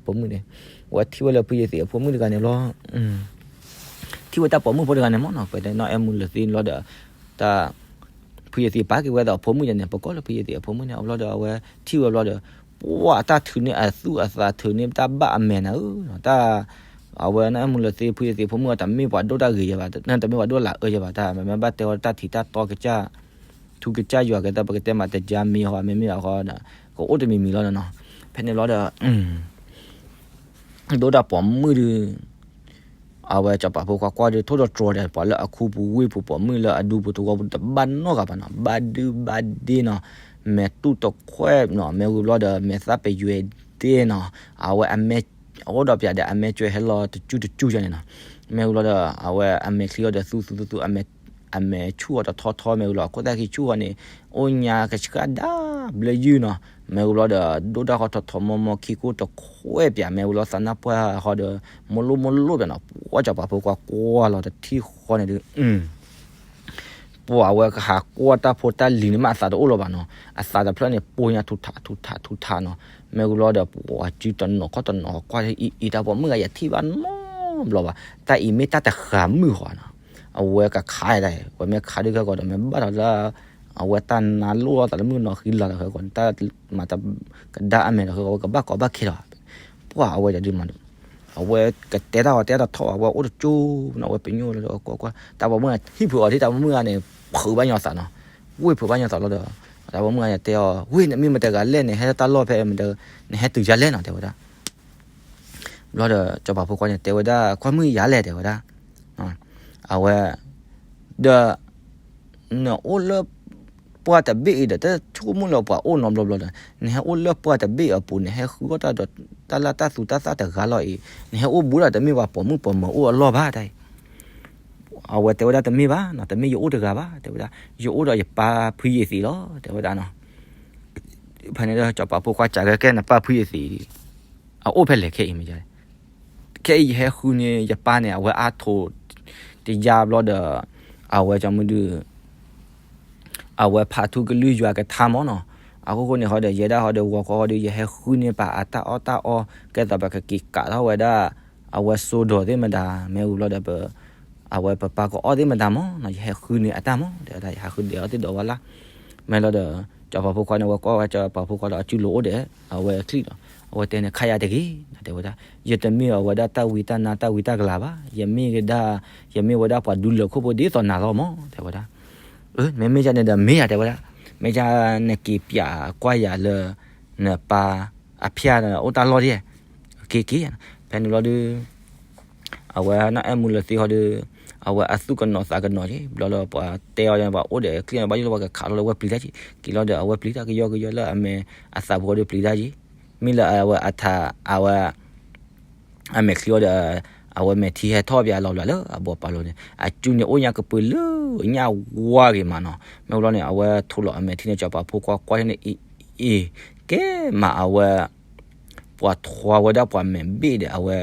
ဖိမုၣ်န့ၣ် အဝဲထံၣ်ဝဲလၢဖုယသံးအဖိမုၣ်တဂၤန့ၣ်ဘျီ ထံၣ်ဝဲတၢ်ပိာ်မုၣ်ဖိတဂၤန့ၣ်မ့ၢ်နီၤ ပတဲနီၢ်အဲၣ်မူလၢသ့ဘျီဒီး တၢ် ဖုယသံးပာ်က့ၤဝဲဒၣ်အဖိမုၣ်ယၤန့ၣ် ပကိးလၢဖုယသံးအဖိမုၣ်န့ၣ် အဘျီဒီးအဝဲထံၣ်ဝဲဘျီဒီး ပှၢ်တၢ်ထုးန့ၢ်အသူၣ်အသးထုးန့ၢ်တၢ်ဘၣ်အမဲာ်နၤဧၢ, တၢ် အဝဲနီၢ်အဲၣ်မူလၢသ့ဖုယသံးအဖိမုၣ်အတမ့ၢ်ပှၤဒိၣ်တၢ်ဂ့ၤယဲဘၣ် တမ့ၢ်ပှၤဒိၣ်လၢအအၢယဲဘၣ် တၢ်မ့ၢ်ဘၣ်တဲဝဲတၢ်ထံးတၢ်တီ ထူကစၢ်ယွၤကဲတၢ် ပကတဲမးတကါမ့ၢ်ဃီ မ့မ့ၢ်အဃီ ကအိၣ်တမံၤမံၤလီၤနီၤ, ဖဲန့ၣ်ဘျီဒီး ဒိၣ်တၢ်ပိာ်မုၣ်ဒုး အဝဲစီၤပၤဖိခွါကွၢ်ဒုး ထိၣ်သတြီၤဒီး ပှၤလၢအခူပူၤဝ့ၢ်ပူၤ ပိာ်မုၣ်လၢအဒူပူၤသဝီပူၤ တဘၣ်နီတဂၤဘၣ်နီၤ, ဘၣ်ဒုဘၣ်ဒ့နီၤ, မဲာ်တူၢ်တခွဲးနီၤ, မ့ၢ်ဝံၤဘျီဒီး မဲာ်သၣ်ပယွဲဒ့နီၤ, အဝဲအမဲာ် အအိၣ်ဒီးပၠးဒီး အမဲာ်ကၠွဲဟဲလီၤတကၠူၢ်တကၠူၢ်ယါန့ၣ်နီၤ, မ့ၢ်ဝံၤဘျီဒီး အဝဲအမဲာ်ချံအီၤဒီး သူသူသူသူ အမဲာ်ဆူၣ်အီၤတထီထီ မ့ၢ်ဝံၤလီၤ အခိၣ်သၣ်ခံဆူၣ်ဃီန့ၣ် အိၣ်ညါကဆှၣ်ဒၣ်ဘျၢယုၢ်နီၤ, မ့ၢ်ဝံၤဘျီဒီး ဒိၣ်တၢ်ဃီထီထီမီမီ ခံကိၢ်တခွဲးပၠး မ့ၢ်ဝံၤလီၤ သးနါပှၢ်ဃီဒီး မိၢ်လိၣ်မိၢ်လိၣ်ပၠးနီၤ, ပှၢ်စီၤပၤဖိခွါကွၢ်လီၤတထံၣ်ဃီန့ၣ်ဒုး ပှၤအဝဲကဟးကွၢ်တၢ်ဖိတၢ်လံၤန့ၣ်မး အသးတအိၣ်လၢၤဘၣ်နီၤ, အသးတဖျၢၣ်န့ၣ် ပိာ်ညါထူထးထူထးထူထးနီၤ, မ့ၢ်ဝံၤဘျီဒီး ပှၤစုတနီၤခီၣ်တနီၤ ကွၢ်အံၤအံၤ တၢ်ပိာ်မုၣ်ဂၤယထံၣ်ဘၣ်နီတဘျီဘၣ်, တၢ်အံၤမ့ၢ်တၢ်တဃၤမုၢ်ဃီနီၤ, အဝဲကခးဒၣ် ပှၤမ့ၢ်ခးဒုးခဲကီးဒီး မ့ၢ်ဘၣ်ထီၣ်လၢ အဝဲတၢ်နါလိၣ်လီၤသးလၢမုၢ်နီၤဃံလၤဒီးခဲကီး တၢ်မၤကဒါအမဲာ်ဒီးခဲကီး အဝဲကဘၣ်ကီဘၣ်ခဲလီၤ, ပှၤအဝဲဒုးမး အဝဲကတဲတၢ်အီၤတဲတၢ်ထီၣ် အဝဲအိၣ်တကၠိနီၤ, အဝဲပညိၣ်လၢကွၢ်ကွၢ် တၢ်ပိာ်မုၣ်ဟံၣ်ဖုးအီၤဒ် တၢ်ပိာ်မုၣ်ဂၤန့ၣ် ဖုးဘၣ်ညီသးနီၤ, ဝ့ၢ်ဖုးဘၣ်ညီသးလီၤဒီး တၢ်ပိာ်မုၣ်ဂၤန့ၣ်တဲအီၤ ဝ့ၢ် နမ့ၢ်မတဂၤလဲၣ်န့ၣ် ဟဲတၢ်လီၢ်ဖဲ နဟဲတုၤယၤလဲၣ်နီၤ တဲဝဲဒၣ် ဘျီဒီး စီၤပၤဖိခွါန့ၣ် တဲဝဲဒၣ် ခွါမုၣ်ယၤလဲၣ် တဲဝဲဒၣ်, အဝဲ ဒီး နအိၣ်လၢ ပှၢ်တဘ့ၣ်အံၤဒီး တဆိကမိၣ်လၢပှၤအိၣ်နီတဘျီဘျီဒီး နဟဲအိၣ်လၢပှၢ်တဘ့ၣ်အပူၤ နဟဲဃုအီၣ်တၢ်ဒီး တၢ်လၢတၢ်သူတၢ်သၣ်တဂၤလီၤအံၤ နဟဲအိၣ်ဘူးဒီးတမ့ၢ်ပှၤပိာ်မုၣ်ပိာ်မၢၤအိၣ်အလီၢ်ဘၣ်တၢ်အံၤ, အဝဲတဲဝဲဒၣ်တမ့ၢ်ဘၣ်နီၤ တမ့ၢ်ယအိၣ်တဂၤဘၣ် တဲဝဲဒၣ် ယအိၣ်ဒီးယပၢ်ဖုယသံးလီၤ တဲဝဲဒၣ်နီၤ, ဖဲန့ၣ်ဒီး စီၤပၤဖိခွါစံးကဲ ကဲ နပၢ်ဖုယသံး အအိၣ်ဖဲလဲၣ်ခဲအံၤမ့ၢ် ခဲအံၤယဟဲဃုန့ၢ်ယပၢ်န့ၣ် အဝဲအါထိး တယါဘျီဒီး အဝဲကၠီမုၢ်ဒုး အဝဲဖးထူကလုၢ်ယွၤကထါမၢ်နီၤ, အခိၣ်ဃိန့ၣ်ဃီဒီး ယဲဒၣ်ဃီဒီး ဂီၤခီဃီဒီး ယဟဲဃုန့ၢ်ပၢ်အတၢ်အီၣ်တၢ်အီ ကဲသိးပကက့ၤကးထီၣ်ဝဲဒၣ် အဝဲစိဒိးသ့ၣ်မတၤ မ့ၢ်ဝံၤဘျီဒီး အဝဲပပၢ်ကအီၣ်သ့ၣ်မတၤမၢ်နီၤ ယဟဲဃုန့ၢ်အတၢ်မၢ် တဲဝဲဒၣ် ယဟးဃုဒဲးအီၣ်သ့ၣ်ဒီးဝဲလၢ မ့ၢ်လီၤဒီး စီၤပၤဖိခွါန့ၣ် ဝဲကွၢ်ဝဲစီၤပၤဖိခွါဒီး အစုလိၤအိၣ်ဒီး အဝဲချံၣ်ဒီး အဝဲတဲန့ၣ် ခါယၤတဂ့ၤ တဲဝဲဒၣ် ယတမ့ၢ်အဝဲဒၣ်တၢ်ဝံတၢ်နါတၢ်ဝံတၢ်ကလၤဘၣ် ယမ့ၢ်ကဒါ ယမ့ၢ်ဝဲဒၣ်ပှၤဒူလၢာ်ခိၣ်ဖိဒ်သိးနၤလီၤမၢ် တဲဝဲဒၣ် မ့မ့ၢ်ယၤန့ၣ်ဒီးမ့ၢ်ယၤ တဲဝဲဒၣ် မ့ၢ်ယၤနက့ၤပၠးကွၢ်ယၤလၢ နပၢ်အဖၠၣ်အိၣ်တၢ်လီၢ်ဒ် က့ၤက့ၤ ဖဲန့ၣ်ဘျီဒုး အဝဲနီၢ်အဲၣ်မူလၢသ့ဃီဒီး အဝဲအသူၣ်ကနိးသးကနိးက့ၤ ဘျီလၢပှၤတဲအီၤ ပှၤအိၣ်ဒီးကျ့ၣ်န့ၣ် ဘၣ်ယိၣ်လၢပှၤကခးလီၤလၢဝဲပျံၤတၢ်က့ၤ က့ၤလီၤဒီးအဝဲပျံၤတၢ်ကယီကယီလၢအမဲာ်အသးပူၤဃီဒီးပျံၤတၢ်က့ၤ မ့ၢ်လၢအဝဲအထး အဝဲ အမဲာ်ချံအီၤဒီး အဝဲမဲာ်ထံဟဲထီၣ်ပၠးလီၤဘျးလၢအဘီၣ်ပာ်လိၤန့ၣ် အစုန့ၣ်အိၣ်ညါကပၢၤလၢညၣ်ဝါဂ့ၤမးနီၤ မ့ၢ်ဘျီန့ၣ် အဝဲထိးလီၤအမဲာ်ထံန့ၣ် စီၤပၤဖိခွါကွၢ်န့ၣ်အံၤ အံၤ ကဲမးအဝဲ ပှၤထွါဝဲဒၣ်ပှၤမဲာ်ဘ့ၣ်ဒီးအဝဲ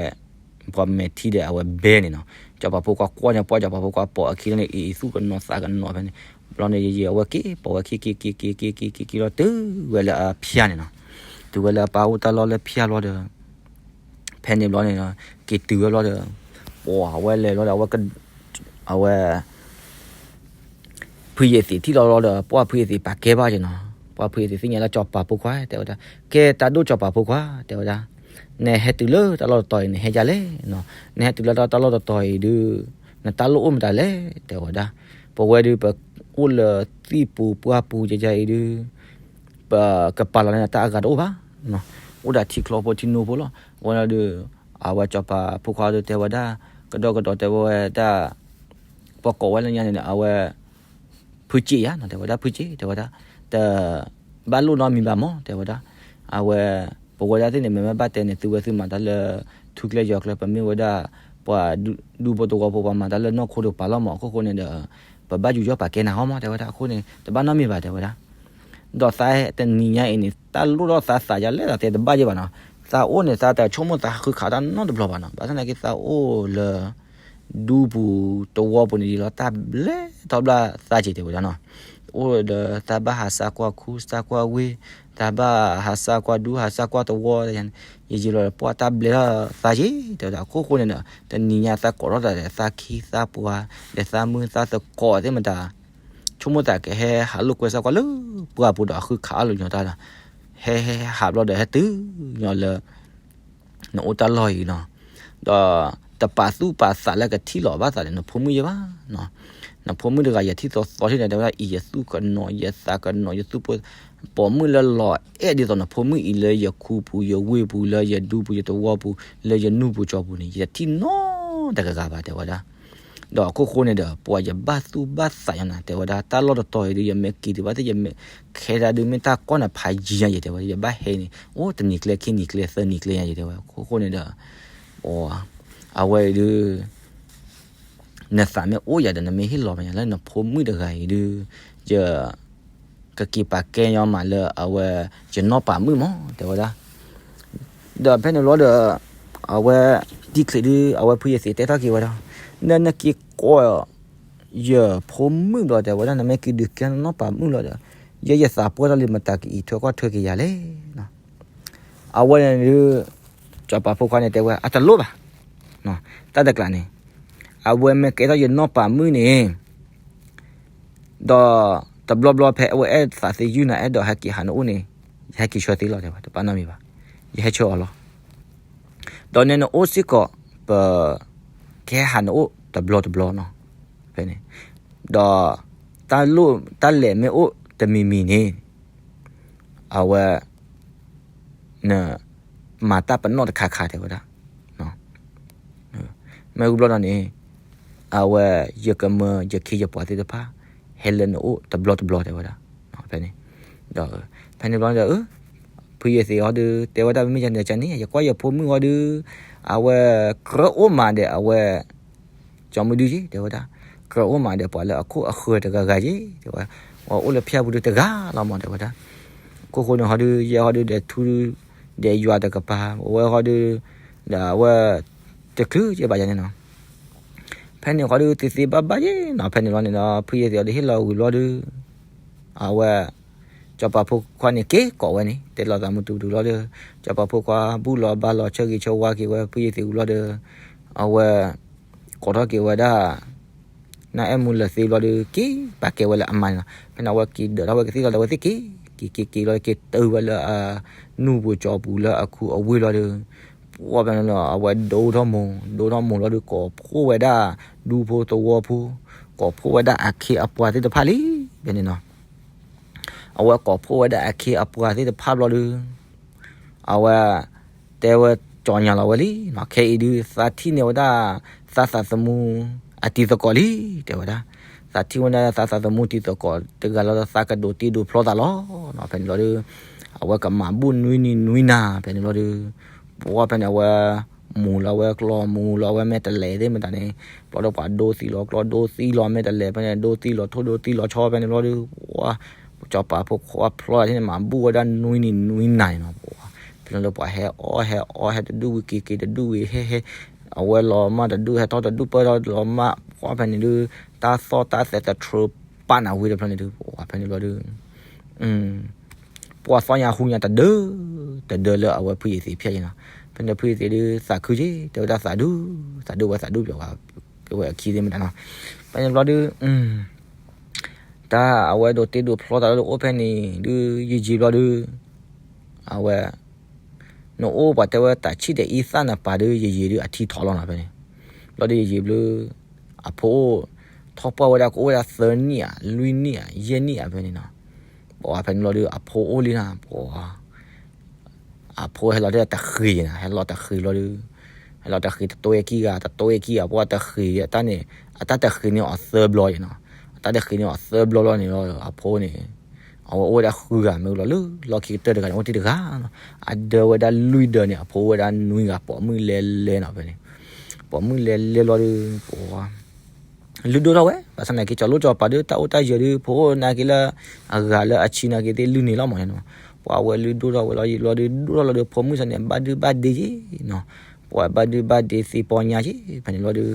ပှၤမဲာ်ထံဒီးအဝဲဘဲန့ၣ်နီၤ စီၤပၤဖိခွါကွၢ်န့ၣ် ပှၢ်စီၤပၤဖိခွါပိာ်အခံန့ၣ်အံၤ သူၣ်ကနိးသးကနိးဖဲန့ၣ် ဘျီန့ၣ်ယယံာ်အဝဲက့ၤ ပိာ်ဝဲခံခံခံခံခံခံခံခံလီၤတုၤဝဲလၢအဖၠၣ်န့ၣ်နီၤ တုၤဝဲလၢအပၢ်အိၣ်တၢ်လီၢ်လၢဖၠၣ်ဘျီဒီး ဖဲန့ၣ်ဘျီန့ၣ် က့ၤတုၤဝဲဘျီဒီး ပှၢ်ဝဲလဲၤဘျီဒီး အဝဲ အဝဲ ဖုယသံးထံၣ်လီၤဘျီဒီး ပှၢ်ဖုယသံးပာ်ကဲဘၣ်က့ၤနီၤ ပှၢ်ဖုယသံးသ့ၣ်ညါလၢစီၤပၤဖိခွါ တဲဝဲဒၣ် ကဲတၢ်ဒိၣ်စီၤပၤဖိခွါ တဲဝဲဒၣ် နဟဲတုၤလၢတၢ်လီၢ်တတီၤအံၤ နဟဲဒ်လဲၣ်နီၤ နဟဲတုၤလၢတၢ်လီၢ်တတီၤအံၤဒုး နတၢ်လိၣ်အိၣ်မတၤလဲၣ် တဲဝဲဒၣ် ပဝဲဒုးပအိၣ်လၢသံၣ်ပူၤပှၢ်ပူၤယယအံၤဒုး ပကပာ်လီၤန့ၢ်တၢ်အဂၤတအိၣ်ဘၣ် အိၣ်ဒၣ်ထံချီဖိထံနိဖိလီၤ ဝဲဒၣ်ဒီး အဝဲစီၤပၤဖိခွါဒီးတဲဝဲဒၣ် ကဒီကဒီးတဲဝဲဒၣ် ပှၤကိးဝဲလၢညါန့ၣ်ဒီး အဝဲ ဖုစ့ၣ်ယါနီၤ တဲဝဲဒၣ် ဖုစ့ၣ် တဲဝဲဒၣ်, တဘၣ်လိၣ်နီတမံၤဘၣ်မး တဲဝဲဒၣ်, အဝဲ ပဝဲဒၣ်သ့ၣ်န့ၣ် မ့မ့ၢ်ဘၣ်တဲန့ၣ် သုဝဲသုမၤတၢ်လၢ ထူကျဲယွၤကျဲ ပမ့ၢ်ဝဲဒၣ် ပှၤဒူဖိသဝီဖိ ပှၤမၤတၢ်လၢနီၢ်ခိတကပၤလီၤမး အခိၣ်ဃိန့ၣ်ဒီး ပဘၣ်ယူးယီၣ်ပာ်ကဲနၤဟီမး တဲဝဲဒၣ် အဃိန့ၣ် တဘၣ်နီတမံၤဘၣ် တဲဝဲဒၣ်. ဒီးသးတနံၤညါအံၤန့ၣ် တၢ်လိၣ်ထီၣ်သးသးယါလဲၣ် သးတဲတဘၣ်ယဲၢ်ဘၣ်နီၤ, သးအိၣ်န့ၣ် သးတဆိကမိၣ်သးဃုခးတၢ်နီတဘျီဘၣ်နီၤ, ဘၣ်ဆၣ်သနာ်က့ သးအိၣ်လၢ ဒူပူၤသဝီပူၤန့ၣ် ယံာ်လီၤတၢ်ဘျဲထီၣ်ဘျၣ်သးက့ၤ တဲဝဲဒၣ်နီၤ, အိၣ်ဒီးသးဘၣ်ဟးစၢ်ကွၢ်ခူ စၢ်ကွၢ်ဝ့ၢ်, သးဘၣ်ဟးစၢ်ကွၢ်ဒူ ဟးစၢ်ကွၢ်သဝီ ယံာ်ယံာ်လီၤဒီး ပှၢ်တၢ်ဘျဲထီၣ်သးက့ၤ တဲဝဲဒၣ် အခိၣ်ဃိန့ၣ်ဒီး တနံၤညါသးကိးထီၣ်သးဒီးသးခ့သးပှၤ ဒီးသးမုၢ်သးသကိးသ့ၣ်မတၤ ဆိကမိၣ်သးကဟဲဟးလိာ်ကွဲစၢ်ကွၢ်လၢပှၢ်ပူၤဒီး အဃုခးအါလိာ်ညီတၢ်ဒီး ဟဲဟဲဟးဘျီဒီး ဟဲတုၤညီလၢ နအိၣ်တၢ်လီၢ်အံၤနီၤ, ဒီးတပာ်သူၣ်ပာ်သးလၢကထံၣ်လိာ်ဘၣ်သးဒီး နဖိမုၣ်ယဲၢ်ဘၣ်နီၤ, နဖိမုၣ်တဂၤယထံၣ်သီသီထံၣ်န့ၣ် တဲဝဲဒၣ်အံၤ ယသူၣ်ကနိး ယသးကနိး ယသူၣ်ပိ ပိာ်မုၣ်လၢလီၤအဲၣ်ဒ်သိးနဖိမုၣ်အံၤ လၢယခူပူၤ ယဝ့ၢ်ပူၤ လၢယဒူပူၤ ယသဝီပူၤ လၢယနူၢ်ပူၤကၠီပူၤန့ၣ် ယတထံၣ်နီတဂၤဂၤဘၣ် တဲဝဲဒၣ်. ဒီးအခိၣ်ဃိန့ၣ်ဒီး ပှၤယဘၣ်သူၣ်ဘၣ်သးညါနၤ တဲဝဲဒၣ် တၢ်လီၢ်တတီၤအံၤဒုး ယမ့ၢ်က့ၤဒံးဘၣ်သ့ၣ် ယမ့ၢ်ခဲဒၣ်ဒုး မ့ၢ်တၢ်ကီၢ်န့ၣ်ဖးယံၤညါ ယတဲဝဲ ယဘၣ်ဟဲန့ၣ် အိၣ်တနံၤကျဲ ခံနံၤကျဲ သၢနံၤကျဲညါ ယတဲဝဲ အခိၣ်ဃိန့ၣ်ဒီး အဝဲအံၤဒုး နသးမ့ၢ်အိၣ်ယၤဒီး နမ့ၢ်ဟ့ၣ်လီၤပညါလၢနဖိမုၣ်တဂၤအံၤဒုး ယ ကက့ၤပာ်ကဲညီမးလၢအဝဲ ယနီၢ်ပာ်မုၣ်မး တဲဝဲဒၣ်. ဒီးဖဲန့ၣ်ဘျီဒီး အဝဲ တံၢ်ချံးဒုး အဝဲဖုယသံးတဲထီၣ်က့ၤဝဲဒၣ်, နနက့ၤကိး ယဖိမုၣ်ဘျီ တဲဝဲဒၣ် နမ့ၢ်က့ၤဒုးကဲနီၢ်ပာ်မုၣ်လီၤဒီး ယဲယသးပှၢ်ထီၣ်လံ မတၤကအံးထွဲကွၢ်ထွဲက့ၤယၤလဲၣ်. အဝဲန့ၣ်ဒုး စီၤပၤဖိခွါန့ၣ်တဲဝဲ အတလိၣ်ဘၣ်, တၢ်တကျးန့ၣ် အဝဲမ့ၢ်ကဲထီၣ်ယနီၢ်ပာ်မုၣ်န့ၣ် ဒီးတဘျီဘျီဖဲအဝဲအဲၣ်သးသယုၢ်နၤ အဲၣ်ဒိးဟဲက့ၤဟးနအိၣ်န့ၣ် ယဟဲက့ၤဆှၢသ့လီၤ တဲဝဲ တဘၣ်နီတမံၤဘၣ်, ယဟဲဆှၢအီၤလီၤ. ဒီးနဲနအိၣ်စ့ၢ်ကီး ပ ကဟဲဟးနအိၣ်တဘျီတဘျီနီၤ, ဖဲန့ၣ် ဒီး တၢ်လိၣ်တၢ်လဲၤမ့ၢ်အိၣ်တမံၤမံၤန့ၣ် အဝဲ န မၤတၢ်ပနီၣ်တခါခါ တဲဝဲဒၣ်. မ့ၢ်ဝံၤဘျီဒီးန့ၣ် အဝဲ ယကမၢယခ့ယပှၤသ့ၣ်တဖၣ် ဟဲလၢနအိၣ်တဘျီတဘျီ တဲဝဲဒၣ်. ဖဲန့ၣ် ဒီး ဖဲန့ၣ်ဘျီဒီး ဖုယသံးအီၤဒုး တဲဝဲဒၣ် မ့မ့ၢ်ယၤန့ၣ် ယကွၢ်ယဖိမုၣ်အီၤဒုး အဝဲ ကြၢးအိၣ်မးဒီး အဝဲ ကၠီမုၢ်ဒုယ့ၣ် တဲဝဲဒၣ်, ကြၢးအိၣ်မးဒီးပှၤလၢအခိၣ်အဃၢၤတဂၤဂၤယ့ၣ် တဲဝဲ, အဝဲအိၣ်လၢဖၠၣ်ပူၤဒုးတဂၤလီၤမး တဲဝဲဒၣ်. ခိၣ်ဃိန့ၣ်ဟီဒုး ယဲဟီဒုးဒီးထူ ဒီးယွၤတကပၤ အဝဲဟီဒုး ဒီးအဝဲ တချုးယဲၢ်ဘၣ်ယၤန့ၣ်နီၤ. ဖဲန့ၣ်ဃီဒုး သ့သ့ဘၣ်ဘၣ်ယ့ၣ်နီၤ, ဖဲန့ၣ်လီၤန့ၣ်ဒီး ဖုယသံးအီၤဒုးဟ့ၣ်လီၤဝံၤဘျီဒုး အဝဲ စီၤပၤဖိခွါန့ၣ်က့ၤကိးဝဲန့ၣ် တဲလီၤသးမုၢ်တူၢ်ပတူၢ်လီၤဒီး စီၤပၤဖိခွါဘူၣ်လီၤဘါလီၤဆၢဂ့ၤဆၢဝါက့ၤဝဲ ဖုယသံးဝံၤလီၤဒီး အဝဲ ကိးထီၣ်က့ၤဝဲဒၣ် နအဲၣ်မူလၢာ်သ့ဘျီဒီး က့ၤပာ်ကဲဝဲလၢအမါန့ၣ်လီၤ. ဖဲန့ၣ် အဝဲက့ၤဒၢးထီၣ်ဝဲကသ့ၣ်လီၤဒီး အဝဲသ့ၣ်က့ၤ က့ၤက့ၤက့ၤလီၤ က့ၤတုၤဝဲလၢအ နူၢ်ပူၤကၠီပူၤလၢအခူအဝ့ၢ်လီၤဒီး ပှၢ်ဖဲန့ၣ်လီၤ အဝဲဒိထီၣ်မိၢ် ဒိထီၣ်မိၢ်လီၤဒီး ကိးဖှိၣ်ဝဲဒၣ် ဒူဖိသဝီဖိ ကိးဖှိၣ်ဝဲဒၣ်အခ့အပှၤသ့ၣ်တဖၣ်လံ ဖဲန့ၣ်နီၤ. အဝဲကိးဖှိၣ်ဝဲဒၣ်အခ့အပှၤသ့ၣ်တဖၣ်ဘျီဒီး အဝဲ တဲဝဲကၠီညါလီၤဝဲလံနီၤ, ခဲအံၤဒုး သးထံၣ်န့ၢ်ဝဲဒၣ် သးသးသမူ အတံၤသကိးလံ တဲဝဲဒၣ်. သးထံၣ်ဝဲဒၣ်သးသးသမူတံၤသကိးတဂၤလီၤဒီး သးကဒိးတ့ဒိးဖျီသးလီၤနီၤ. ဖဲန့ၣ်လီၤဒီး အဝဲကမၤဘူၣ်နွံနံၤနွံနၤ ဖဲန့ၣ်လီၤဒီး ပှၢ်ဖဲန့ၣ် အဝဲ မူၤလီၤဝဲကျီ မူၤလီၤဝဲမဲာ်တလဲးသ့ၣ်မတၤန့ၣ် ဘျီဒီးပှၤဒိသံလီၤကျီ ဒိသံလီၤမဲာ်တလဲး ဖဲန့ၣ် ဒိသံလီၤထိၣ် ဒိသံလီၤဆီ ဖဲန့ၣ်ဘျီဒီး ပှၢ် စီၤပၤဖိခွါဖျီသးထံၣ်န့ၣ် မၤဘူၣ်ဝဲဒၣ်နွံနံၤနွံနၤန့ၣ်နီၤ. ပှၢ် ဖဲန့ၣ်လီၤပှၤဟဲအီၣ်ဟဲအီဟဲတဒူၣ်ဝံၤက့ၤက့ၤတဒူၣ်ဝံၤဟဲဟဲ အဝဲလီၤမၢ်တဒူၣ် ဟဲထီၣ်တဒူၣ်ပၢၢ်ထီၣ်လီၤမၢ် ပှၢ်ဖဲန့ၣ်ဒုး တၢ်သီၣ်တၢ်သဲးတထြၢပာ်နၤဝံၤဒီးဖဲန့ၣ်ဒုး ပှၢ်ဖဲန့ၣ်ဘျီဒီး ပှၢ်သီၣ်ညါဟူညါတဒၢ တဒၢလၢအဝဲဖုယသံးဖျဲၣ်ယံၤနီၤ. ဖဲန့ၣ်ဖုယသံးဒုးသးခုက့ၤ တဲဝဲဒၣ်သးဒူၣ် သးဒူၣ်ဝဲသးဒူၣ်ပျီၤဝဲ ဝဲအခံသ့ၣ်မတၤနီၤ. ဖဲန့ၣ်ဘျီဒုး တၢ်အဝဲဒိးတ့ဒိးဖျီသးလၢအိၣ်ဖဲန့ၣ်ဒုး ယံာ်ယံာ်ဘျီဒုး အဝဲ နအိၣ်ပှၤတဲဝဲတၢ်ဆံၣ်တဲာ်အံသၣ်နပၤဒုး ယံာ်ယံာ်ဒုးအထံထီၣ်လီၤနီၤဖဲန့ၣ်. ဘျီဒုးယံာ်ယံာ်ဘျီ အဖိအိၣ် ထီၣ်ပှၢ်ဝဲဒၣ်ကအိၣ်ဝဲဒၣ်သၢနံၣ်ဧါ လွံၢ်နံၣ်ဧါ ယဲၢ်နံၣ်ဧါဖဲန့ၣ်နီၤ. ပှၢ်ဖဲန့ၣ်ဘျီဒုး အဖိအိၣ်လံနီၤ ပှၢ် အဖိဟဲလီၤတၢ်တဃ့ၤနီၤ ဟဲလီၤတဃ့ၤဘျီဒုး ဟဲလီၤတဃ့ၤတတွဲခံဂၤ တတွဲခံဂၤ ပှၢ်တဃ့ၤအတၢ်န့ၣ် အတၢ်တဃ့ၤန့ၢ်အီၤသၢဘျီယံၤနီၤ. အ တၢ်တဃ့န့ၢ်အီၤသၢဘျီလီၤန့ၣ်လီၤ အဖိန့ၣ် အဝဲအိၣ်ဝဲဒၣ်ဃုဂၤ မ့ၢ်လီၤလၢလီၢ်ခံကတၢၢ်တဂၤန့ၣ် အိၣ်တ့ၢ်တဂၤနီၤ. အဒၢဝဲဒၣ်လွံၢ်ဒၢန့ၣ် အဖိအိၣ်ဝဲဒၣ်နွံဂၤ ပိာ်မုၣ်လဲလဲနီၤဖဲန့ၣ်. ပိာ်မုၣ်လဲလဲလီၤဒီး ပ လုၢ်ဒိၣ်ထီၣ်ဝဲ ဘၣ်ဆၣ်သနာ်က့ ကၠီၤလိၣ်ကၠီၤပၤဒီး တၢ်အိၣ်တၢ်ယၢၤဒီး ဖိအိၣ်နာ်က့လၢ အဂၤလၢအဆံနာ်က့သ့ၣ်လုၢ်န့ၣ်လီၤမး. ပှၤဝဲလုၢ်ဒိၣ်ထီၣ်ဝဲလီၤယံၤလီၤဒီး ဒိၣ်ထီၣ်လီၤဒီး ဖိမုၣ်စ့ၢ်န့ၣ် ဘၣ်ဒုဘၣ်ဒ့ယံၤနီၤ. ပှၤဘၣ်ဒုဘၣ်ဒ့သ့ပီညါယံၤ ဖဲန့ၣ်လီၤဒီး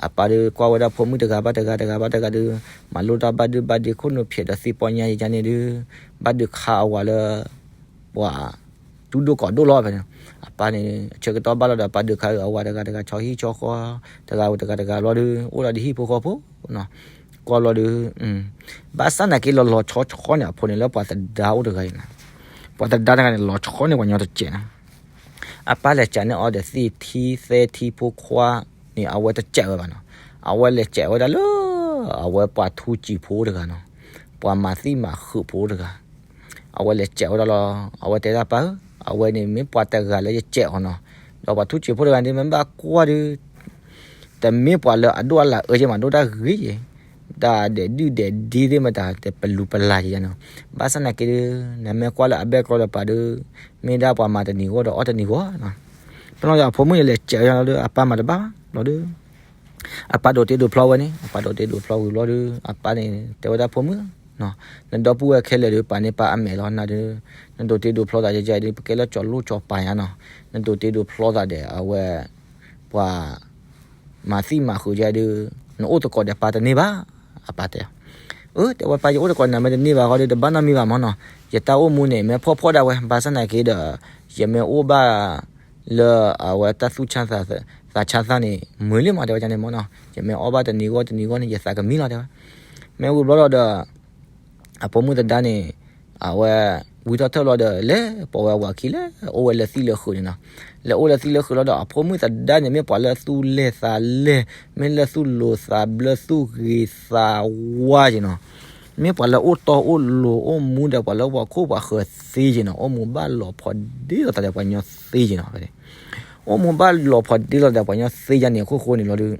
အပၢ်ဒီးကွၢ်ဝဲဒၣ်ဖိမုၣ်တဂၤဘၣ်တဂၤ တဂၤဘၣ်တဂၤဒီး မၤလိတၢ်ဘၣ်ဒုဘၣ်ဒ့ခိၣ်နူာ်ဖျဲးဒီးသ့ပီညါယံၤန့ၣ်ဒီး ဘၣ်ဒုးခးအဝၤလၢ ပှၤ တူၢ်ဒိၣ်ကီၤဒိၣ်လီၤဖဲန့ၣ်. အပၢ်န့ၣ် အဆၢကတီၢ်ဘၣ်လီၤဒီး အပၢ်ဒုးခးအဝၤတဂၤတဂၤ ဆီဟံၣ်ဆီဃီ တဂၤဝဲတဂၤတဂၤလီၤဒီး အိၣ်ဒီးတဟံၣ်ဖိဃီဖိနီၤ. ကွၢ်လီၤဒီး ဘၣ်ဆၣ်သနာ်က့လီၤလီၤဆီဆီန့ၣ် အဖိန့ၣ်လၢပှၤသဒါအိၣ်တဂၤအံၤနီၤ. ပှၤသဒါတဂၤန့ၣ် လီၤဆီန့ၢ်ပှၤညီတစဲးနီၤ. အပၢ်လဲၤစးန့ၢ်အီၤဒီးသ့ၣ်ထံသဲထံဖိခွါန့ၣ် အဝဲတစဲးဝဲဘၣ်နီၤ. အဝဲလဲၤစဲးဝဲဒၣ်လၢ အဝဲပှၤထူစံာ်ဖိတဂၤနီၤ. ပှၤမၤသံၣ်မၤဃုာ်ဖိတဂၤ အဝဲလဲၤစဲးဝဲဒၣ်လီၤ. အဝဲတဲဒၣ်ပၢ်ဧၢ, အဝဲန့ၣ်မ့ၢ်ပှၤတဂၤလၢယစဲးအီၤနီၤ. ဒီးပှၤထူစံာ်ဖိတဂၤန့ၣ် မ့ၢ်ဘၣ်ကွၢ်ဒီး တမ့ၢ်ပှၤလၢအဒိၣ်အလၢ်အၢက့မး ဒိၣ်တၢ်ဂ့ၤက့ၤ, တၢ်ဒဲးဒုၣ်ဒဲးဒ့သ့ၣ်မတၤ တပလူၤပလၤက့ၤယါန့ၣ်. ဘၣ်ဆၣ်သနာ်က့ဒီး နမ့ၢ်ကွၢ်လၢအဘဲၣ်ကျီဒီးပၢ်ဒီး မ့ၢ်ဒၣ်ပှၤမၤတနံၤဂီၢ်ဒီးအီၣ်တနံၤဂီၢ်နီၤ. ဖဲလီၤဒီးအဖိမုၣ်န့ၣ်လဲၤစဲးဝဲဒၣ်လီၤဒီး အပၢ်မၤတဘၣ်ဘၣ်လီၤဒီး အပၢ်ဒိးတ့ဒိးဖျီဝဲန့ၣ်, အပၢ်ဒိးတ့ဒိးဖျီဝံၤဘျီဒီး အပၢ်န့ၣ် တဲဝဲဒၣ်ဖိမုၣ်, နဒီပုၢ်ဝဲၢ်ခဲလၢာ်ဒီး ပာ်န့ၢ်ပၢ်အမဲာ်လီၤနၤဒီး, နဒိးတ့ဒိးဖျီသးယဲယဲဒီး ပကဲလၢကၠီၤလိၣ်ကၠီၤပၤညါနီၤ, နဒိးတ့ဒိးဖျီသးဒီး အဝဲ ပှၤ မၤသံၣ်မၤဃုာ်ယဲဒီး နအိၣ်သကိးဒီးပၢ်တန့ၢ်ဘၣ်, အပၢ်တဲ. အၢ တဲဝဲပၢ် ယအိၣ်သကိးနၤမ့ၢ်တန့ၢ်ဘၣ်ဃီဒီး တဘၣ်နီတမံၤဘၣ်မၢ်နီၤ, ယတၢ်အိၣ်မူန့ၣ် မ့ၢ်ဖှီၣ်ဖှီၣ်ဒၣ်ဝဲ, ဘၣ်ဆၣ်သနာ်က့ဒီး ယမ့ၢ်အိၣ်ဘၣ် လၢအဝဲတၢ်သူၣ်ဆါသးဆါသးန့ၣ် မုာ်လံမး တဲဝဲန့ၣ်မၢ်နီၤ, ယမ့ၢ်အီၣ်ဘၣ်တနံၤဂီၢ်တနံၤဂီၢ်န့ၣ် ယသးကမံလီၤတဲဝဲ. မ့ၢ်ဝံၤဘျီလီၤဒီး အဖိမုၣ်သဒါန့ၣ် အဝဲ ဝံထီၣ်ထၢၣ်လီၤဒီး လဲၤပိာ်ဝဲအဝၤခံ လဲၤအိၣ်ဝဲလၢသံၣ်လၢဃုာ်န့ၣ်နီၤ, လဲၤအိၣ်လၢသံၣ်လၢဃုာ်လီၤဒီး အဖိမုၣ်သဒါန့ၣ် မ့ၢ်ပှၤလၢသူၣ်လဲၢ်သးလဲၢ်, မ့ၢ်လၢသူၣ်လိၤသးဘျၢ သူၣ်ဂ့ၤသးဝါက့ၤနီၤ, မ့ၢ်ပှၤလၢအိၣ်တီအိၣ်လိၤ အိၣ်မူဒီးပှၤလၢပှၤခိၣ်ပှၤဃၢၤသ့က့ၤနီၤ, အိၣ်မူဘၣ်လီၤဖိးဒ့လိာ်သးဒီးပှၤညီသ့က့ၤနီၤ, အိၣ်မူဘၣ်လီၤဖိးဒ့လိာ်သးဒီးပှၤညီသ့ယါန့ၣ် အခိၣ်ဃိန့ၣ်လီၤဒီး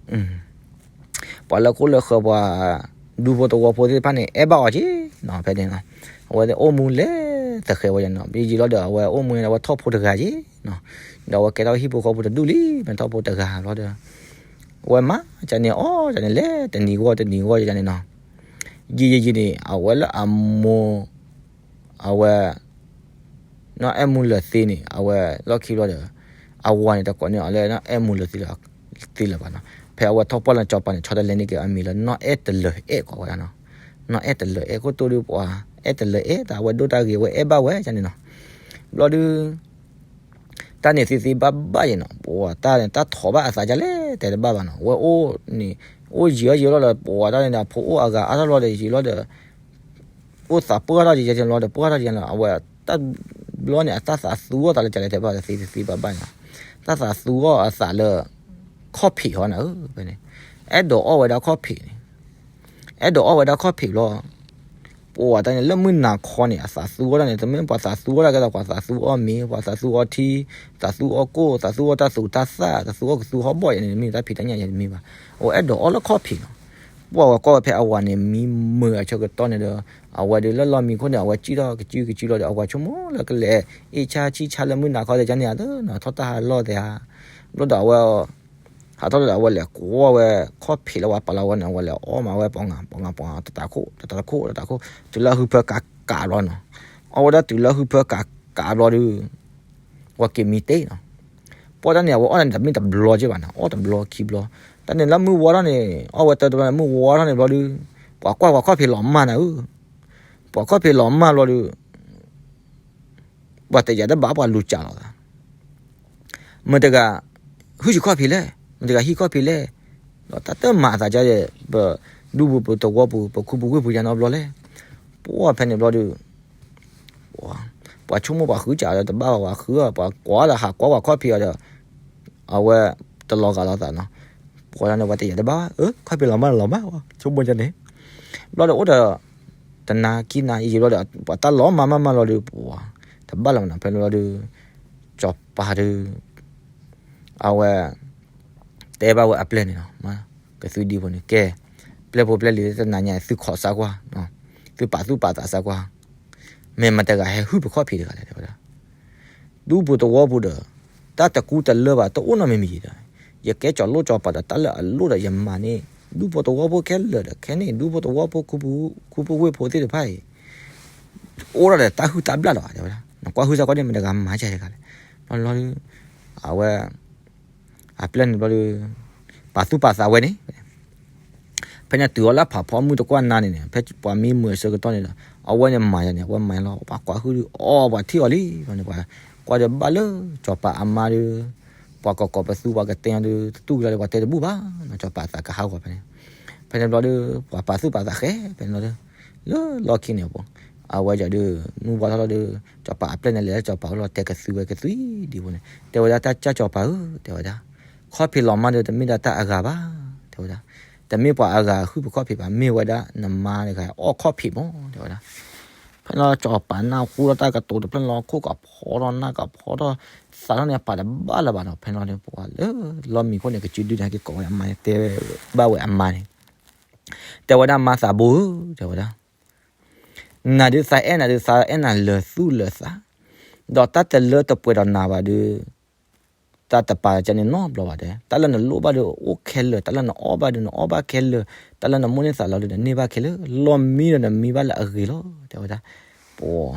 ပှၤလၢခိၣ်လၢဃၢၤ ပှၤ ဒူဖိသဝီဖိသ့ၣ်တဖၣ်န့ၣ် အဲၣ်ဘၣ်အီၤက့ၤနီၤ, ဖဲန့ၣ် အဝဲအိၣ်မူလဲၤသဃဲးဝဲယါနီၤ, ယံာ်လီၤဒီး အဝဲအိၣ်မူန့ၣ် အဝဲထီၣ်ဖိတဂၤက့ၤနီၤ, ဒီးအဝဲကဲထီၣ်ဟံၣ်ဖိဃီဖိတဒူၣ်လံ, မ့ၢ်ထီၣ်ဖိတဂၤဘျီဒီး အဝဲမၤကန့ၣ်အီၣ်ကန့ၣ် လဲၤတနံၤဂီၢ်တနံၤဂီၢ်ယါန့ၣ်နီၤ, ယံာ်ယံာ်ယံာ်န့ၣ် အဝဲလၢအမိၢ် အဝဲ နီၢ်အဲၣ်မူလၢာ်သ့န့ၣ် အဝဲလီၢ်ခံဘျီဒီး အဝၤန့ၣ် တကိးန့ၢ်အီၤလၢနီၢ်အဲၣ်မူလၢာ်သ့လၢၤဘၣ်နီၤ, ဖဲအဝဲထီၣ်ပှၢ်လၢကၠီၤပၤန့ၣ် ဆီတလဲန့ၢ်က့ၤအမံၤလၢ နီၢ်အဲၣ်တလၢၤအဲၣ်ကိးဝဲဒၣ်နီၤ, နီၢ်အဲၣ်တလၢၤအဲၣ် ခိၣ်တိၢ်ဒုးပှၤ အဲၣ်တလၢၤအဲၣ် တၢ်အဝဲဒိၣ်တၢ်ဂ့ၤ အဝဲအဲၣ်ဘၣ်ဝဲယါန့ၣ်နီၤ, ဘျီဒုး တၢ်န့ၣ်သ့သ့ဘၣ်ဘၣ်ယါနီၤ, ပှၤတၢ်န့ၣ် တၢ်ထီၣ်ဘၣ်အသးဒ်လဲၣ် တဲတဘၣ်ဘၣ်နီၤ, အဝဲအိၣ်န့ၣ် အိၣ်ယံာ်အီၤယံာ်လီၤဒီး ပှၤတၢ်န့ၣ်ဒီး ဖိအိၣ်အဂၤအါထီၣ်လီၤဒီး ယံာ်လီၤဒီး အိၣ်သးပှၢ်ထီၣ်ယါန့ၣ်လီၤဒီး ပှၢ်ထီၣ်ယါန့ၣ်လီၤ, အဝဲတၢ်ဘျီန့ၣ် အတၢ်သးသူအီၣ်သးလၢကလဲၤတဲဘၣ်သ့သ့ဘၣ်ဘၣ်န့ၣ်, တၢ်သးသူအီၣ်အသးလၢ ခီၣ်ဖံးဟီန့ၣ်, ဖဲန့ၣ် အဲၣ်ဒိးအီၣ်ဝဲဒၣ်ခီၣ်ဖံးန့ၣ်, အဲၣ်ဒိးအီၣ်ဝဲဒၣ်ခီၣ်ဖံးလီၤ, ပှၤတၢ်န့ၣ် လၢမုၢ်နၤခီန့ၣ် အသးသူအီၣ်တၢ်န့ၣ် တမ့ၢ်ပှၤသးသူအီၣ်တၢ်ကဲသိး ပှၤသးသူအီၣ်မ့ၤ ပှၤသးသူအီၣ်ထံ သးသူအီၣ်ကိၣ် သးသူအီၣ်တၢ်သူတၢ်သၣ် သးသူအီၣ်ကသူဟီၣ်ဘီၣ်ယါန့ၣ် တမ့ၢ်တၢ်ဖံးတၢ်ညၣ်ယါတမ့ၢ်ဘၣ်, အဝဲအဲၣ်ဒိးအီၣ်လၢခီၣ်ဖံးလီၤ, ပှၤဝဲကွၢ်ဝဲဖဲအဝၤန့ၣ် မံမုာ်အဆၢကတီၢ်န့ၣ်ဒီး အဝဲဒုးလၢလီၢ်မံခိၣ်န့ၣ် အဝဲစံၣ်ထီၣ်ကစံၣ်ကစံၣ်လီၤဒီး အဝၤဆိကမိၣ်လၢကလဲၤ အ့ၣ်ဆါဆံၣ်ဆါလၢမုၢ်နၤခီသ့ၣ်ကန့ၣ် အတနီၤထီၣ်တၢ်ဟးလီၢ်သ့ၣ်ဧါ, ဘျီဒီးအဝဲ ဟးထီၣ်လၢဒီး အဝဲလဲၤကွၢ်ဝဲခီၣ်ဖံးလၢပှၤပာ်လီၤဝဲန့ၣ် အဝဲလဲၤအီၣ်မးဝဲ ပှၤငါပှၤငါ တတးခိၣ် တတးခိၣ် တတးခိၣ် တုၤလၢဟုဖၢကးကးဘျီနီၤ, အီၣ်ဝဲဒၣ်တုၤလၢဟုဖၢကးကးဘျီဒီး ဝဲက့ၤမံတ့ၢ်နီၤ, ပှၤတၢ်န့ၣ် အဝဲအီၣ်န့ၣ်တမ့ၢ်တဘျီက့ၤဘၣ်နီၤ, အီၣ်တဘျီခံဘျီ, တၢ်န့ၣ်လၢမုၢ်ဝါထီၣ်န့ၣ် အီၣ်ဝဲတၢ်တဘျီန့ၣ် မုၢ်ဝါထီၣ်န့ၣ်ဘျီဒီး ပှၤကွၢ်ပှၤခီၣ်ဖံးလီၤမၢ်နၤဧၢ, ပှၤခီၣ်ဖံးလီၤမၢ်ဘျီဒီး ပှၤတယာ်တဘၣ်ပှၤလူၤစးလီၤသး, မတၤတဂၤ ဟုၣ်ဆံးခီၣ်ဖံးလဲၣ်, မတၤတဂၤဟံၣ်ခီၣ်ဖံးလဲၣ်, ဒီးတၢ်တမၤအသးဒ်လဲၣ်, ပဒူပူၤပသဝီပူၤ ပခူပဝ့ၢ်ပူၤယါနီတဘျီလဲၣ်, ပှၤဖဲန့ၣ်ဘျီဒီး ပှၤဆိကမိၣ်ပှၤဃုစးဒီးတဘၣ်ဘၣ်ပှၤဃုအီၤ ပှၤကွၢ်လၢဟးကွၢ်ပှၤခီၣ်ဖံးအီၤဒီး အဝဲတလီၤဂာ်လိာ်သးနီၤ, ပှၤန့ၣ်ပှၤတယာ်တဘၣ်ဘၣ် ခီၣ်ဖံးလီၤမၢ်လီၤမၢ် ဆိကမိၣ်ယါန့ၣ်, ဘျီဒီးအိၣ်ဒီး တနၤခံနၤယံာ်ဘျီဒီး ပှၤတၢ်လီၤမၢ်မၢ်မၢ်လီၤဒီး တဘၣ်လီၤမၢ်နီၤ ဖဲန့ၣ်ဘျီဒီး စီၤပၤဒီး အဝဲ တဲဘၣ်ဝဲအပျဲၢ်န့ၣ်နီၤ, ကသုဒံဖိန့ၣ် ကဲ, ပျဲၢ်ဖိပျဲၢ်လံၤတနၤညါ သုခိးစၢ်ကွၢ်, သုပာ်သူၣ်ပာ်သးစၢ်ကွၢ်, မ့ၢ်မတၤတဂၤဟဲဟုၣ်ပခီၣ်ဖံးတဂၤလဲၣ် တဲဝဲဒၣ်. ဒူဖိသဝီဖိဒီး တၢ်တကူတလၢဘၣ် တအိၣ်နီတမံၤမံၤဒီး, ယကဲကၠီၤလိၣ်ကၠီၤပၤဒီး တၢ်လၢအလိၣ်ဒီးယမၤန့ၢ် ဒူဖိသဝီဖိခဲလၢာ်ဒီး ခဲန့ၣ် ဒူဖိသဝီဖိ ခူပူၤဝ့ၢ်ဖိသ့ၣ်တဖၣ်အံၤ အိၣ်ဒၣ်ဒီးတၢ်ဟုၣ်တၢ်ဘျၣ်လီၤ တဲဝဲဒၣ်. နကွၢ်ဟုၣ်စၢ်ကွၢ်န့ၣ် မတၤတဂၤမၤဒ်လဲၣ်တဂၤလဲၣ်. ဘျီဘျီဒီး အဝဲ အပျဲၢ်န့ၣ်ဘျီဒီး ပာ်သူၣ်ပာ်သးဝဲန့ၣ် ဖဲန့ၣ်တုၤအီၤလၢဖးဖီမုၢ်တကွၢ်နၤန့ၣ်န့ၣ် ဖဲပှၤမံမုာ်အဆၢကတီၢ်န့ၣ်ဒီး အဝဲန့ၣ်မၤယၤန့ၣ် အဝဲမၤလီၤ ပှၤကွၢ်ဟုၣ်ဒီး အီ ပှၤထံၣ်အီၤလံ ဘျီန့ၣ် ပှၤကွၢ်ဒီးဘၣ်လၢ ကၠီၤပၤအမါဒီး ပှၤကကိးပသူ ပှၤကတဲညါဒီး တတူၢ်ကလီဒီး ပှၤတဲတဘူၣ်ဘၣ်နီၤ ကၠီၤပၤသးကဟးဂီၤဖဲန့ၣ်. ဖဲန့ၣ်ဘျီဒီး ပှၤပာ်သူၣ်ပာ်သးဃဲ ဖဲန့ၣ်ဘျီဒီး လၢလီၢ်ခံန့ၣ် အဝဲယၤဒီး မုၢ်ဝါထီၣ်လီၤဒီး ကၠီၤပၤအပျဲၢ်န့ၣ် လဲၤလၢကၠီၤပၤအိၣ်လီၤ တဲကသူဝဲကသွံဒံးဖိန့ၣ် တဲဝဲဒၣ် တၢ်ကၠီၤပၤဧၢ တဲဝဲဒၣ်, ခီၣ်ဖံးလီၤမၢ်ဒီး တမ့ၢ်ဒၣ်တၢ်အဂၤဘၣ် တဲဝဲဒၣ်, တမ့ၢ်ပှၤအဂၤဟုၣ်ပခီၣ်ဖံးဘၣ် မ့ၢ်ဝဲဒၣ်နမါတဂၤအီၣ်ခီၣ်ဖံးမၢ် တဲဝဲဒၣ်. ဖဲန့ၣ်လီၤ ကၠီၤပၤနၢ်ဟူလီၤတၢ်ကတိၤတဖျၢၣ်န့ၣ်လီၤ ခိၣ်ကဖီထီၣ်နၢ်ကဖီထီၣ် သးထီၣ်န့ၣ် ပာ်တဘၣ်လၢၤဘၣ်နီၤ. ဖဲန့ၣ်လီၤဒီး ပှၤလၢလီၢ်မံခိၣ်န့ၣ် ကစုဒုန့ၣ် ဟဲက့ၤကိးဝဲအမါန့ၣ် တဲဘၣ်ဝဲအမါန့ၣ် တဲဝဲဒၣ် မါသးဘိဧၢ တဲဝဲဒၣ်, နၤဒုးသးအဲၣ်နၤဒုး သးအဲၣ်နၤလၢာ်သူၣ်လၢာ်သး, ဒီးတၢ်တလၢတပှဲၤဒီးနၤဘၣ်ဒီး တၢ်တပာ်ကဲန့ၣ်နီတဘျီဘၣ်တဲ, တၢ်လၢနလိၣ်ဘၣ်ဒီးအိၣ်ခဲလၢာ်, တၢ်လၢနအီၣ်ဘၣ်ဒီးနအီၣ်ဘၣ်ခဲလၢာ်, တၢ်လၢနမိၣ်န့ၢ်သးလီၤဒီးနန့ၢ်ဘၣ်ခဲလၢာ်, လီၢ်မံဒီးနမံဘၣ်လၢအဂ့ၤလီၤ တဲဝဲဒၣ်. ပှၤ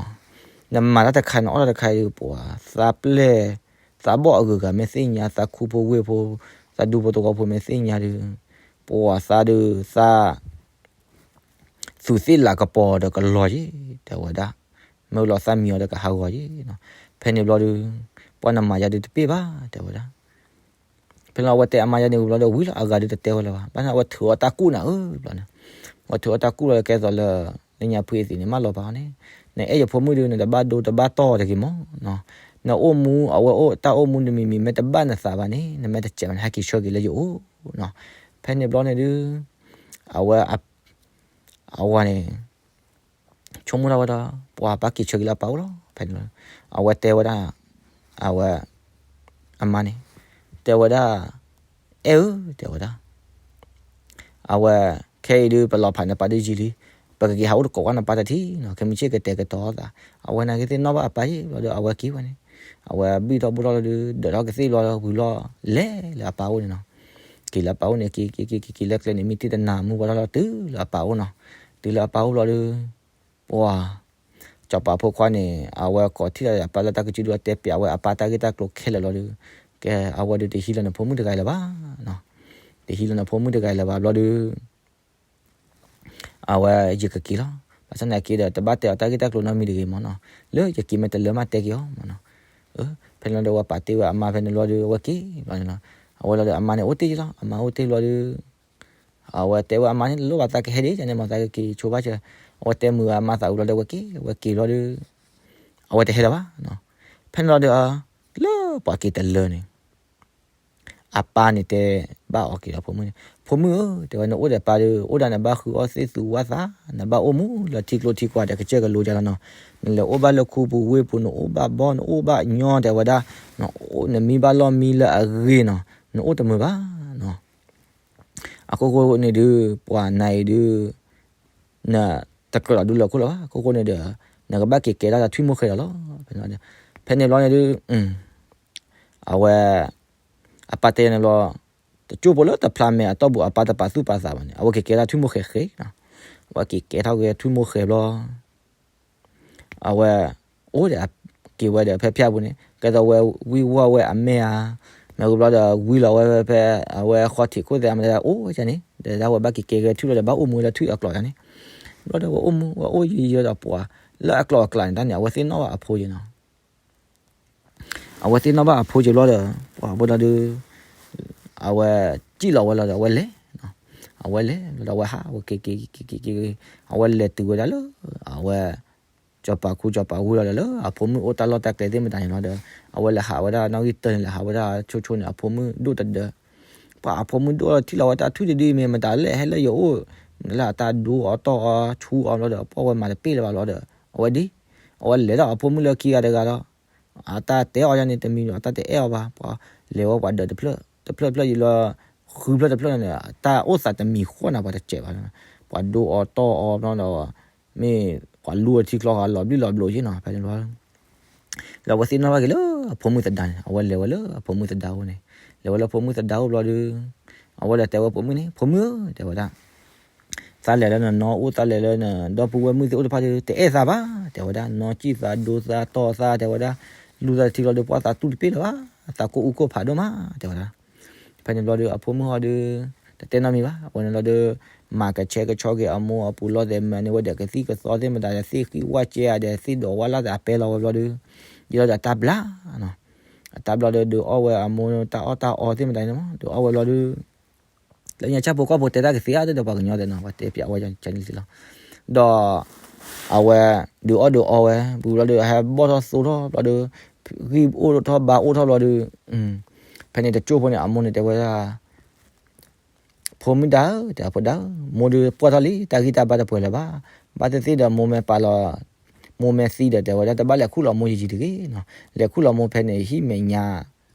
နမၤတၢ်တခါနအီၣ်တၢ်တခါအံၤ ပှၤ သးပျဲၢ် သးဘီၣ်အဂုၤအဂၤမ့ၢ်သ့ၣ်ညါ, သးခူဖိဝ့ၢ်ဖိ, သးဒူဖိသဝီဖိမ့ၢ်သ့ၣ်ညါဒီး ပှၤသးဒီးသး သူးသ့ၣ်လၤကပီၤဒီးကလီၤယ့ၤ တဲဝဲဒၣ်. မ့ၢ်လီၤသးမံအီၤဒီးကဟးဂီၤယ့ၤနီၤ. ဖဲန့ၣ်ဘျီဒီး ပှၤနမၤယၤဒုးတပ့ၢ်ဘၣ် တဲဝဲဒၣ်. ဖဲန့ၣ်လီၤအဝဲတဲအမါယၤန့ၣ်ဝံၤဘျီဒီး ဝံၤလီၤအဂၤဒုးတတဲဝဲလၢၤဘၣ်. ဘၣ်ဆၣ်အဝဲထုးအီၣ်တၢ်ကူၣ်နၤဧၢဘျီန့ၣ်, အဝဲထုးအီၣ်တၢ်ကူၣ်လီၤကဲသိးလၢ လၢညါဖုအသံးန့ၣ် မၢလီၤပာ်အီၤန့ၣ်, နအဲၣ်ယဖိမုၣ်ဒီး နတဘၣ်ဒိတဘၣ်တီၢ်တဂ့ၤမးနီၤ. နအိၣ်မူ အဝဲအိၣ်တၢ်အိၣ်မူတမံၤမံၤ မ့ၢ်တဘၣ်နသးဘၣ်န့ၣ် နမ့ၢ်တစဲးဘၣ်န့ၣ် ဟဲက့ၤဆှၢက့ၤလၢယအိၣ်နီၤ. ဖဲန့ၣ်ဘျီန့ၣ်ဒုး အဝဲ အဝၤန့ၣ် ဆိကမိၣ်ထီၣ်ဝဲဒီး ပှၤဘၣ်က့ၤဆှၢက့ၤလၢအပၢ်အိၣ်လီၤ. ဖဲန့ၣ် အဝဲတဲဝဲဒၣ် အဝဲ အမါန့ၣ် တဲဝဲဒၣ် အဲၣ်ဧၢ တဲဝဲဒၣ် အဝဲ ခဲအံၤဒုး ပလီၤဖးနပၢ်ဒုးယံာ်လံ, ပကက့ၤဟးအိၣ်တကိးကွၢ်နပၢ်တထံၣ်နီၤ, ခဲမုၢ်ဆ့ၣ်ကတဲာ်ကတီၤသး, အဝဲနာ်က့သ့ၣ်နီၣ်ဘၣ်အပၢ်ယ့ၣ်ဘျီဒီး အဝဲက့ၤဝဲန့ၣ်, အဝဲဘံၣ်ထီၣ်ဘိၣ်ထီၣ်လီၤဒီး ဒၢးထီၣ်ကသ့ၣ်ဘျီဒီး ဝံၤလီၤ လဲၤလၢအပၢ်အိၣ်န့ၣ်နီၤ, က့ၤလၢအပၢ်အိၣ်န့ၣ် က့ၤက့ၤက့ၤက့ၤက့ၤလၢကျဲန့ၣ် မ့ၢ်တံၢ်တနၤ မုၢ်ဝါထီၣ်လီၤ တုၤလၢအပၢ်အိၣ်နီၤ, တုၤလၢအပၢ်အိၣ်ဘျီဒီး ပှၤ စီၤပၤဖိခွါန့ၣ် အဝဲကိးထီၣ်ဒီးအပၢ်လၢတၢ်ကစုဒု တဲပျးဝဲအပၢ်တၢ်ဂ့ၢ်တၢ်ကျိၤခဲလၢာ်လီၤဒီး, ကဲ အဝဲဒုးတဟံးလီၤနဖိမုၣ်တဂၤအံၤလၢၤဘၣ်, တဟံးလီၤနဖိမုၣ်တဂၤအံၤလၢၤဘၣ်ဘျီဒီး အဝဲယကက့ၤလီၤ, ဘၣ်ဆၣ်သနာ်က့ဒီး တဘၣ်တဲအီၤတၢ်ဂ့ၢ်တၢ်ကျိၤနီတမံၤတဂ့ၤမၢ်နီၤ, လၢယက့ၤမ့ၢ်တလၢမးတဲက့ၤအီၤမၢ်နီၤ, ဖဲန့ၣ်လီၤဒီး အဝဲပာ်တ့ၢ်ဝဲအမါဖဲန့ၣ်လီၤဒီး အဝဲက့ၤဘျီန့ၣ်လီၤ, အဝဲလီၤဒီးအမါန့ၣ်အိၣ်တ့ၢ်လီၤ, အမါအိၣ်တ့ၢ်ဘျီဒီး အဝဲတဲဝဲအမါန့ၣ် တလိၣ်ဘၣ်သးကဟဲဒံးန့ၣ်မၢ် သးကက့ၤဆိဘၣ်စၢၤ, အဝဲတဲမုာ်ဝဲအမါသးဝံၤလီၤဒီး အဝဲက့ၤ အဝဲက့ၤဘျီဒီး အဝဲတဟဲလၢၤဘၣ်, ဖဲန့ၣ်လီၤဒီး လၢပှၤက့ၤတလၢန့ၣ် အပၢ်န့ၣ်တဲဘၣ်အီၤက့ၤဒီးဖိမုၣ်န့ၣ်, ဖိမုၣ်ဧၢ တဲဝဲနအိၣ်ဒီးပၢ်ဒီး အိၣ်ဒၣ်နဘၣ်ဃုအီၣ်သ့ၣ်သူဝၣ်သး, နဘၣ်အိၣ်မူလၢထံကျိထံကွာ်ဒီးကစၢၢ်ကလိကၢ်လီၤနီၤ, နလဲၤအိၣ်ဘၣ်လၢခူပူၤဝ့ၢ်ပူၤ နအိၣ်ဘၣ်ဘီ နအိၣ်ဘၣ်ညီတဲဝဲဒၣ်, နမံဘၣ်လီၢ်မံလၢအဂ့ၤနီၤ, နအိၣ်တမုာ်ဘၣ်နီၤ, အခိၣ်ဃိန့ၣ်ဒုး ပှၤနၤအံၤဒုး နတကြၢးလီၤဒူလၢခိၣ်လၢၤဘၣ်, အခိၣ်ဃိန့ၣ်ဒီး နကဘၣ်က့ၤကဲထီၣ်တၢ်ထွံၣ်မိၢ်ဃဲလီၤလီၤ, ဖဲန့ၣ်ဘျီန့ၣ်ဒုး အဝဲ အပၢ်တဲန့ၣ်ဘျီ တကၠိဖိလၢတဖျါမဲာ်အတီၢ်ပူၤ အပၢ်တပာ်သူၣ်ပာ်သးဘၣ်န့ၣ် အဝဲက့ၤကဲထီၣ်ထွံၣ်မိၢ်ဃဲဃဲ, အဝဲက့ၤကဲထီၣ်က့ၤထွံၣ်မိၢ်ဃဲဘျီ အဝဲ အိၣ်ဒီး က့ၤဝဲဒီးဖဲဖၠၣ်ပူၤန့ၣ် ကဲသိးဝဲဝံၢ်ဝီၢ်ဝဲအမဲာ်ဧါ, မ့ၢ်ဝံၤဘျီဒီး ဝံလီၤဝဲဖဲ အဝဲဃီထံးခိၣ်သဲးမတၤအိၣ်ဝဲန့ၣ် ဒီးဒၣ်ဝဲဘၣ်က့ၤကဲကဲထွံၣ်လီၤဒီး ဘၣ်အိၣ်မူဝဲလၢထွံၣ်အကျိၤန့ၣ်, ဘျီဒီးဝဲအိၣ်မူ ဝဲအိၣ်ယံာ်ယံာ်ဒီးပှၤ လၢအကျိၤအကျဲန့ၣ်တၢ်န့ၣ် အဝဲသ့ၣ်နီၣ်ဘၣ်အဖိယ့ၤနီၤ အဝဲသ့ၣ်နီၣ်ဘၣ်အဖိယ့ၤဘျီဒီး ပှၤဘျီဒီး အဝဲစံၣ်လီၤဝဲလီၤဒီး အဝဲလဲၤ, အဝဲလဲၤလီၤဒီး အဝဲဟး အဝဲက့ၤက့ၤက့ၤက့ၤက့ၤ အဝဲလဲၤတုၤဝဲဒၣ်လၢ အဝဲ စီၤပၤခူစီၤပၤဝံၤလီၤဒီး လၢအဖိမုၣ်အိၣ်တၢ်လီၢ်တၢ်ကျဲသ့ၣ်မတၤန့ၣ်လီၤဒီး အဝဲလဲၤဟးဝဲဒၣ်နီၣ်ဂံၢ်တၢၢ်န့ၣ် လဲၤဟးဝဲဒၣ်ဆိဆိန့ၣ် အဖိမုၣ်ဒိၣ်တဒၢ ပှၤအဖိမုၣ်ဒိၣ်ထံၣ်လီၤဝဲတၢ်ထွံၣ်တဒုအံၤ မ့ၢ်မတၤလဲၣ် ဟဲလၢယအိၣ် လၢအတၢ်ဒိအီၤတီၢ်အီၤဆူအီၤဘျီဒီး ပှၤဝဲမၤတပ့ၢ်လၢၤဘၣ်လီၤဒီး အဝဲဒ် အဝဲလဲၤဒီးအဖိမုၣ်လၢခံဂၤတဂၤဒီး အတၢ်တဲအီၤယၤန့ၣ် တမံၤဒီး အတၢ်တအဲၣ်အီၤဘၣ် ပှၤလဲၤဝဲပှၤဒၢးတဖျၢၣ်တဖျၢၣ်တဖျၢၣ်ယံၤလီၤ ဃုဖျၢၣ်တဖျၢၣ်န့ၣ် တၢ်အိၣ်သးတမံၤဃီနၤ ပှၤတစဲးဘၣ်, ပှၤဒိအီၤတီၢ်အီၤဘျီဒီး မ့ၢ်ပှၤလူအထံချီဃာ်လီၤဘျံၣ်လီၤဘျိးက့နီၤ ဖဲန့ၣ်ဘျီ လၢအဝဲသ့ၣ်နီၣ်ဘၣ်က့ၤလၢအဖိမုၣ်သဒါန့ၣ် အဝဲလဲၤဝဲလၢအဖိမုၣ်သဒါအိၣ်န့ၣ်, လဲၤဝဲလၢဖိမုၣ်သဒါအိၣ်ဘျီဒီး အဝဲဒီးတဲဝဲဖိမုၣ်န့ၣ် ဖိမုၣ်ဧၢ တဲဝဲဒၣ် သးလဲၤလၢနနီၢ်အိၣ်သးလဲၤလၢနဒီပုၢ်ဝဲၢ်မုၣ်သ့ၣ်အိၣ်တဖၣ်ဒီး တအဲၣ်သးဘၣ် တဲဝဲဒၣ်, နီၢ်စံၣ်သးဒိသးတီၢ်သး တဲဝဲဒၣ်, လူသးတထံလီၤဒီး ပှၤသးတူၢ်တပ့ၢ်လၢၤဘၣ်, သးကိၢ်အူကိၢ်ဖးဒိၣ်မး တဲဝဲဒၣ်. ဖဲန့ၣ်ဘျီဒီး အဖိမုၣ်ဟီဒီး တတဲနီတမံၤဘၣ်, အဝဲန့ၣ်ဘျီဒီး မၤကဆှဲကဆှီက့ၤအမိၢ်အပူၤလီၤသဲးမးန့ၢ်ဝဲဒီးကသံၣ်ကသီသ့ၣ်မတၤဒီး သ့ၣ်ဃံဝၣ်ကဲဧါဒီး သ့ၣ်ဒိးဝါလၢ်ဒီးအပဲလီၤဝဲဘျီဒီး ယလီၤဒီးတၢ်ဘျါ အတၢ်ဘျီဒီး ဒုးအီၣ်ဝဲအမိၢ်တၢ်အီၣ်တၢ်အီသ့ၣ်မတၤန့ၣ်မး ဒုးအီၣ်ဝဲဘျီဒီး လၢညါဆၣ်ဖိကီၢ်ဖိတဲတၢ်ကသ့ဧါ တဲဒီးပှၤကညီတဲနီၤ ပှၤတဲပၠးဝဲကန့ၣ်လီၤ. ဒီး အဝဲ ဒုးအီၣ်ဒုးအီဝဲ ပူၤဘျီဒီး ဟဲဘီၣ်ထီၣ်သိထီၣ်ဘျီဒီး ဂံၢ်အိၣ်ထီၣ်ဘါအိၣ်ထီၣ်ဘျီဒီး ဖဲန့ၣ်တကၠိၢ်ဖိန့ၣ် အမိၢ်န့ၣ်တဲဝဲဒၣ် ဖိမုၣ်ဒါဧၢ တဲအဖိဒါဧၢ မိၢ်ဒုးပှၢ်ထီၣ်လံ တၢ်ဂံၢ်တၢ်ဘါတပှဲၤလၢၤဘၣ်. ဘၣ်သ့ၣ်သ့ၣ်ဒီးမိၢ်မ့ၢ်ပာ်လီၤ မိၢ်မ့ၢ်သံဒီးတဲဝဲဒၣ် တဘၣ်လဲၤခူၣ်လီၤမိၢ်ယံာ်ယံာ်တဂ့ၤနီၤ လဲၤခူၣ်လီၤမိၢ်ဖဲန့ၣ် ဟံၣ်မဲာ်ညါ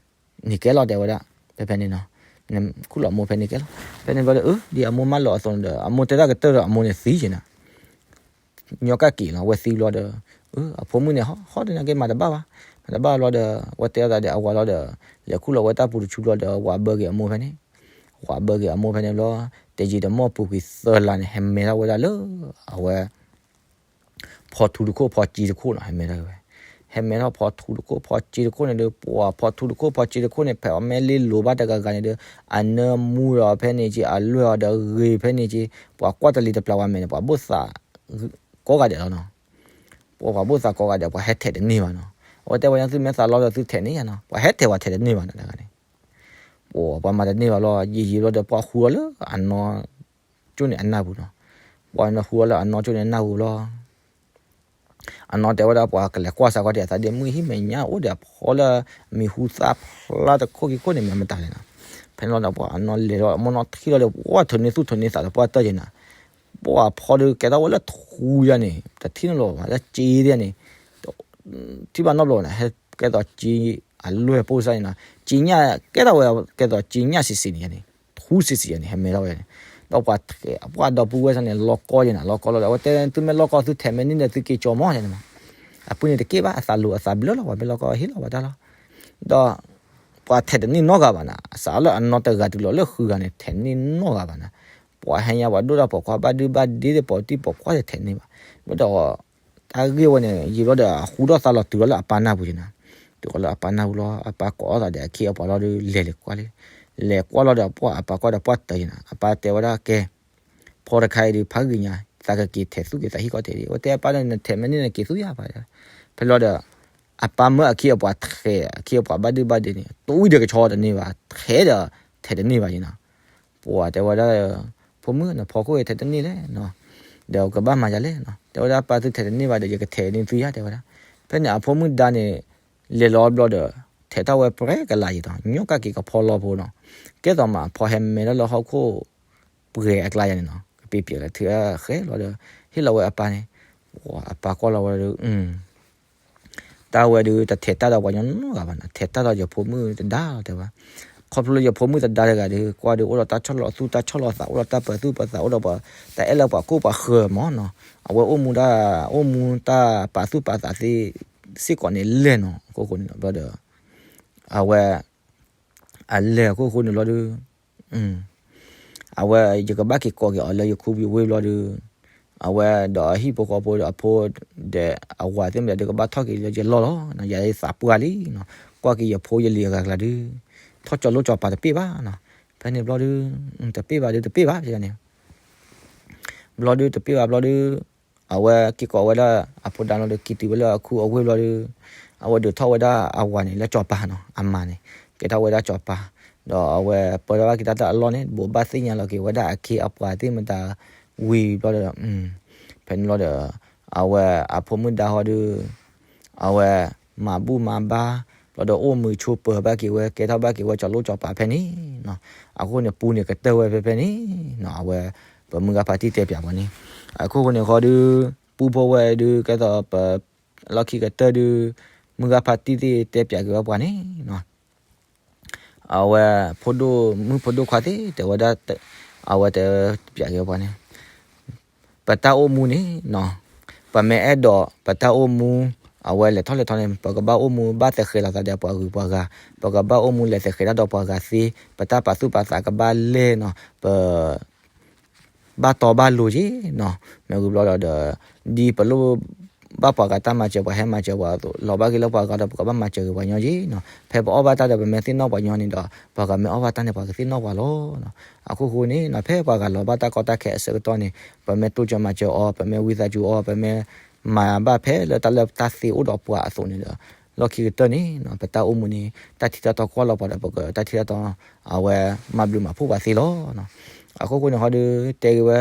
န့ၣ်ကဲလီၤတဲဝဲဒၣ် ဖဲဖဲန့ၣ်နီၤ ခူၣ်လီၤမိၢ်ဖဲန့ၣ်ကဲလီၤ. ဖဲန့ၣ်ဘျီဒီး အၢ ဒ်အမိၢ်မၢလီၤအသိးန့ၣ်ဒီး အမိၢ်တဲတၢ်ကတၢၢ်ဒီးအမိၢ်န့ၣ်သံက့ၤနၤ ညီကၣ်က့ၤလီၤ အဝဲသံဘျီဒီး အဖိမုၣ်န့ၣ် ဟီၣ်ဟီၣ်တနာ်က့ မၤတဘၣ်ဘၣ်, မၤတဘၣ်ဘျီဒီး အဝဲတဲအသးဒီးအဝၤလီၤဒီး လဲၤခူၣ်လီၤဝဲတၢ်ပူၤတဆူဘျီဒီး ဝၤဘၢက့ၤအမိၢ်ဖဲန့ၣ်, ဝၤဘၢက့ၤအမိၢ်ဖဲန့ၣ်ဘျီ တယံာ်တမီၢ်ပူၤကွံာ်သၢလါန့ၣ် ဟဲမဲထီၣ်ဝဲဒၣ်လၢ အဝဲ ဖီထူတခိၣ်ဖီစ့တခိၣ်နီၤ ဟဲမဲထီၣ်ဝဲ, ဟဲမဲထီၣ်ဖီထူတခိၣ်ဖီစ့တခိၣ်န့ၣ်ဒီး ပှၤဖီထူတခိၣ်ဖီစ့တခိၣ်န့ၣ် ဖဲအီၤမ့ၢ်လ့လိၤဘၣ်တဂၤဂၤန့ၣ်ဒီး အနၢမူဒီးဖဲန့ၣ်က့ အလွဲၢ်အီၤဒီးဂ့ၤဖဲန့ၣ်က့ ပှၤကွၢ်တလံၤတပျၢ်ဝဲမဲာ်န့ၣ် ပှၤဘိၣ်သး ကိးဂၤဒဲးလီၤနီၤ. ပှၤဘိၣ်သးကိးဂၤဒဲး ပှၤဟဲထဲးတန့ၢ်ဘၣ်နီၤ. အဝဲတဲဝဲန့ၣ် သုမ့ၢ်သးလီၤဒီးသုထဲးန့ၢ်ယါနီၤ, ပှၤဟဲထဲးပှၤထဲးတန့ၢ်ဘၣ်နီၤ တဂၤန့ၣ် ပှၤမၤတန့ၢ်ဘၣ်လီၤ ယံာ်ယံာ်ဘျီဒီး ပှၤဃုအီၤလၢအနီၢ်ကၠိန့ၣ်အနၢ်ပူၤနီၤ. ပှၤဃုအီၤလၢအနီၢ်ကၠိန့ၣ်အနၢ်ပူၤလီၤ. အနီၢ်တဲဝဲဒၣ် ပှၤကလဲၤကွၢ်စးကွၢ်တ့ၢ်အသးဒ့မုၣ် ဟံၣ်မဲာ်ညါအိၣ်ဒီးအဖီလၢ မံၤဟူသၣ်ဖျါတခိၣ်ခံခိၣ်န့ၣ် မ့ၢ်မတၤလဲၣ်နီၤ. ဖဲန့ၣ်လီၤဒီး ပှၤအနီၢ်လဲၤဒီး အမိၢ်နီၢ်ထံၣ်လီၤဒီး ပှၤထုးန့ၢ်သူၣ်ထုးန့ၢ်သးဒီးပှၤတၢၢ်က့ၤနၤ ပှၤဖီဒုးကဲထီၣ်ဝဲလၢထူယါန့ၣ် တထံၣ်နီတဘျီဘၣ် လၢစ့ဒ်န့ၣ် ထံၣ်ဘၣ်နီတဘျီဘၣ်န့ၣ် ဟဲကဲသိးစ့အလွဲၢ်ပိၢ်စၢ်န့ၣ်နီၤ, စ့ညၣ်ကဲထီၣ်ဝဲ ကဲသိးစ့ညၣ်စံးစံးန့ၣ်ယါန့ၣ် ထူစံးစံးယါန့ၣ် ဟဲမဲထီၣ်ဝဲန့ၣ်, ဒီးပှၤ ပှၤဒီပုၢ်ဝဲၢ်စၢ်န့ၣ် လီၤကီယါန့ၣ် လီၤကီလီၤဒီး အဝဲတဲ သုမ့ၢ်လီၤကီသုထဲးမဲာ်န့ၢ်ဒီးသုက့ၤကၠီမီၢ်န့ၣ်မး, အပုၢ်န့ၣ်တက့ၢ်ဘၣ် အသးလိၤအသးဘျၢလီၤ ပှၤမ့ၢ်လီၤကီဟ့ၣ်လီၤပှၤတၢ်လီၤ, ဒီး ပှၤထဲးတန့ၢ်နီတဂၤဘၣ်နၤ, စးလၢအနီၢ်တဂၤတုၤလီၤလၢဃုဂၤန့ၣ် ထဲးန့ၢ်နီတဂၤဘၣ်နၤ, ပှၤဟဲညါပှၤဒိၣ်တၢ်ပိာ်ခွါဘၣ်ဒုဘၣ်ဒ့သ့ၣ် ပိာ်တံၢ်ပိာ်ခွါထဲးန့ၢ်ဘၣ်, ဒီး တၢ်ဂ့ၢ်ဝဲန့ၣ် ယံာ်ဘျီဒီး အဃူထီၣ်သါလီၤတုၤလီၤလၢအပၢ်နၢ်ပူၤက့နၤ, တုၤလီၤလၢအပၢ်နၢ်ပူၤလီၤ အပၢ်ကိးအီၣ်သးဒီးအခ့အပှၤလီၤဒီး လဲၤလဲၤကွၢ်လံ, လဲၤကွၢ်လီၤဒီးပှၤအပၢ်ကွၢ်ဒီးပှၤတၢၢ်က့နၤ, အပၢ်တဲဝဲဒၣ်ကဲ ဖီတခါအံၤဒုး ဖးဂ့ၤညါ သးကက့ၤထဲးသူၣ်က့ၤသးဟံၣ်ခီၣ်ထံးဒံး အဝဲတဲအပၢ်န့ၣ် နထဲးမဲာ်န့ၢ်နက့ၤသူၣ်ယါပှၤ, ဖဲလီၤဒီး အပၢ်မၢအခ့အပှၤထဲး အခ့အပှၤဘၣ်ဒုဘၣ်ဒ့န့ၣ် တဝံၣ်ဒီးကဆီတန့ၢ်ဘၣ် ထဲးဒီး ထဲးတန့ၢ်ဘၣ်က့နၤ, ပှၤတဲဝဲဒၣ် ဖိမုၣ် နဖီခိၣ်အံၤထဲးတန့ၢ်လဲၣ်နီၤ, ဒီးကဘၣ်မၤယၤလဲၣ်နီၤ, တဲဝဲဒၣ်ပၢ်သုထဲးတန့ၢ်ဘၣ်ဒီး ယကထဲးန့ၢ်သုယါ တဲဝဲဒၣ်, ဖဲန့ၣ်အဖိမုၣ်ဒါန့ၣ် လဲၤလီၤဘျီဒီး ထဲးထီၣ်ဝဲပြဲကလးယံၤဒီး ညီကၣ်က့ၤကဖီလီဖိနီၤ, ကဲသိးမးအဖီဟဲမဲထီၣ်လၢဟီၣ်ခိၣ် ပှဲၤအကျါယၤန့ၣ်နီၤ, ကပ့ၤပျဲးလၢထံဃဲလီၤဒီး ဟ့ၣ်လီၤဝဲအပၢ်န့ၣ်, အပၢ်ကွၢ်လီၤဝဲဒီး တၢ်ဝဲဒုး တထဲးတၢ်ဒီးပှၤညီနီတဂၤဘၣ်နီၤ, ထဲးတၢ်ဒီးယဖိမုၣ်သဒါလီၤတဲဝဲ, ခီဖျိလၢယဖိမုၣ်သဒါတဂၤဒီး ကွၢ်ဒီးအိၣ်ဒီးတၢ်ဆီၣ်လီၤသူၣ်တၢ်ဆီၣ်လီၤသး အိၣ်ဒီးတၢ်ပၢၤသူၣ်ပၢၤသး အိၣ်ဒီးပှၤ တၢ်အဲၣ်လၢပှၤကိၢ်ပှၤဃၢၤမးနီၤ, အဝဲအိၣ်မူဒၣ် အိၣ်မူတၢ်ပာ်သူၣ်ပာ်သးသ့ စ့ၢ်ကီးန့ၣ်လဲၣ်နီၤ, အခိၣ်ဃိန့ၣ်ဘျီဒီး အဝဲ အလဲၤအခိၣ်ဃိန့ၣ်ဘျီဒီး အဝဲ ယကဘၣ်က့ၤကိးက့ၤအီၤလၢယခူပူၤဝ့ၢ်ဘျီဒီး အဝဲဒီးအဟံၣ်ဖိဃီဖိဒီးအဖိ ဒီးအဝၤသ့ၣ်မတၤဒီး ကဘၣ်ထီၣ်က့ၤလၢယလီၢ်လီၤ, ယသးပှၢ်လံနီၤ, ကွၢ်က့ၤယဖိယလံၤအဂၤကျါဒီး ထီၣ်ကၠီၤလိၣ်ကၠီၤပၤတပ့ၢ်ဘၣ်နီၤ, ဖဲန့ၣ်ဘျီဒီး တပ့ၢ်ဘၣ်ဒီးတပ့ၢ်ဘၣ်ဖဲန့ၣ် ဘျီဒီးတပ့ၢ်ဘၣ်ဘျီဒီး အဝဲက့ၤကိးဝဲဒၣ်အဖိဒါနီၤဒီး က့ၤတုၤဝဲလၢအခူအဝ့ၢ်ဘျီဒီး အဝဲဒုးထီၣ်ဝဲဒၣ်အဝၤန့ၣ်လၢကၠီၤပၤနီၤ, အမါန့ၣ် ကဲထီၣ်ဝဲဒၣ်ကၠီၤပၤ, ဒီးအဝဲပၢထီၣ်ဘၣ်က့ၤတၢ်လၢအလီၢ်န့ၣ် ဘိးဘၣ်သ့ၣ်ညါလီၤက့ၤဝဲဒၣ်အခ့အပှၤသ့ၣ်မတၤဝံၤဘျီဒီး ဖဲန့ၣ်ဘျီဒီး အဝဲအဖိမုၣ်ဒါဟီဒီး အဝဲမၤဘူၣ်မၤဘါ ဘျီဒီးအိၣ်မုာ်ဆိးပၢၤဘၣ်က့ၤဝဲ ကဲထီၣ်ဘၣ်က့ၤဝဲကၠီၤလိၣ်ကၠီၤပၤဖဲန့ၣ်နီၤ, အဃိန့ၣ်ပူန့ၣ်ကတၢၢ်ဝဲဖဲဖဲန့ၣ်နီၤ, အဝဲ ပမုၢ်ဂၤဖါတံၢ်တဲပၠးပှၤန့ၣ်, အခိၣ်ဃိန့ၣ်ဃီဒီး ပူဖိဝဲဒုး ကဲသိးပ လီၢ်ခံကတၢၢ်ဒုး မုၢ်ဂၤဖါတံၢ်သ့ၣ်တဲပၠးက့ၤဝဲပှၤန့ၣ်နီၤ အဝဲ ဖိဒိၣ်မုၣ်ဖိဒိၣ်ခွါသ့ၣ် တဲဝဲဒၣ် အဝဲတဲ ပျးက့ၤပှၤန့ၣ် ပတၢ်အိၣ်မူန့ၣ်နီၤ, ပမ့ၢ်အဲၣ်ဒိး ပတၢ်အိၣ်မူ အဝဲလဲၤထီၣ်လဲၤထီန့ၣ် ပကဘၣ်အိၣ်မူဘၣ်သဃဲၤလီၤသးဒီးပှၤဂုၤပှၤဂၤ, ပကဘၣ်အိၣ်မူလဲၤသဃဲၤတၢ်ဒီးပှၤဂၤသ့, ပတၢ်ပာ်သူၣ်ပာ်သးကဘၣ်လဲၢ်နီၤ, ပ ဘၣ်တီဘၣ်လိၤက့နီၤ, မ့ၢ်ဂုၤဘျီဒီး ဒ်ပလိၣ်ဘၣ်ပှၤဂၤတၢ်မၤစၢၤ ပှၤဟဲမၤစၢၤပှၤအသိး လီၤဘၣ်က့ၤလၢပှၤဂၤဒီး ပကဘၣ်မၤစၢၤဂ့ၤပှၤညီက့နီၤ, ဖဲပအီၣ်ဘၣ်တၢ်ဒီးပမ့ၢ်သ့ၣ်နီၣ်ပှၤညီန့ၣ်ဒီး ပှၤဂၤမ့ၢ်အီၣ်ဘၣ်တၢ်န့ၣ် ပှၤကသ့ၣ်နီၣ်ပှၤလီၤ. အခိၣ်ဃိန့ၣ်နီၤ ဖဲပှၤဂၤလီၤဘၣ်တၢ်ကီတၢ်ခဲအဆၢကတီၢ်န့ၣ် ပမ့ၢ်တိစၢၤမၤစၢၤအီၤ ပမ့ၢ်ဝံသးစူၤအီၤ ပမ့ၢ်မၤဘၣ်ဖဲလၢတၢ်လၢတၢ်သ့အိၣ်ဒီးပှၤအသိးန့ၣ်ဒီး လီၢ်ခံကတၢၢ်န့ၣ်နီၤ ပတၢ်အိၣ်မူန့ၣ် တၢ်ထံၣ်တၢ်တီကွၢ်လီၤပှၤဒီး ပကတၢ်ထံၣ်တၢ်တီ အဝဲမၤဘျုးမၤဖှိၣ်ပှၤသ့လီၤ. အခိၣ်ဃိန့ၣ်ဟီဒီး တဲက့ၤဝဲ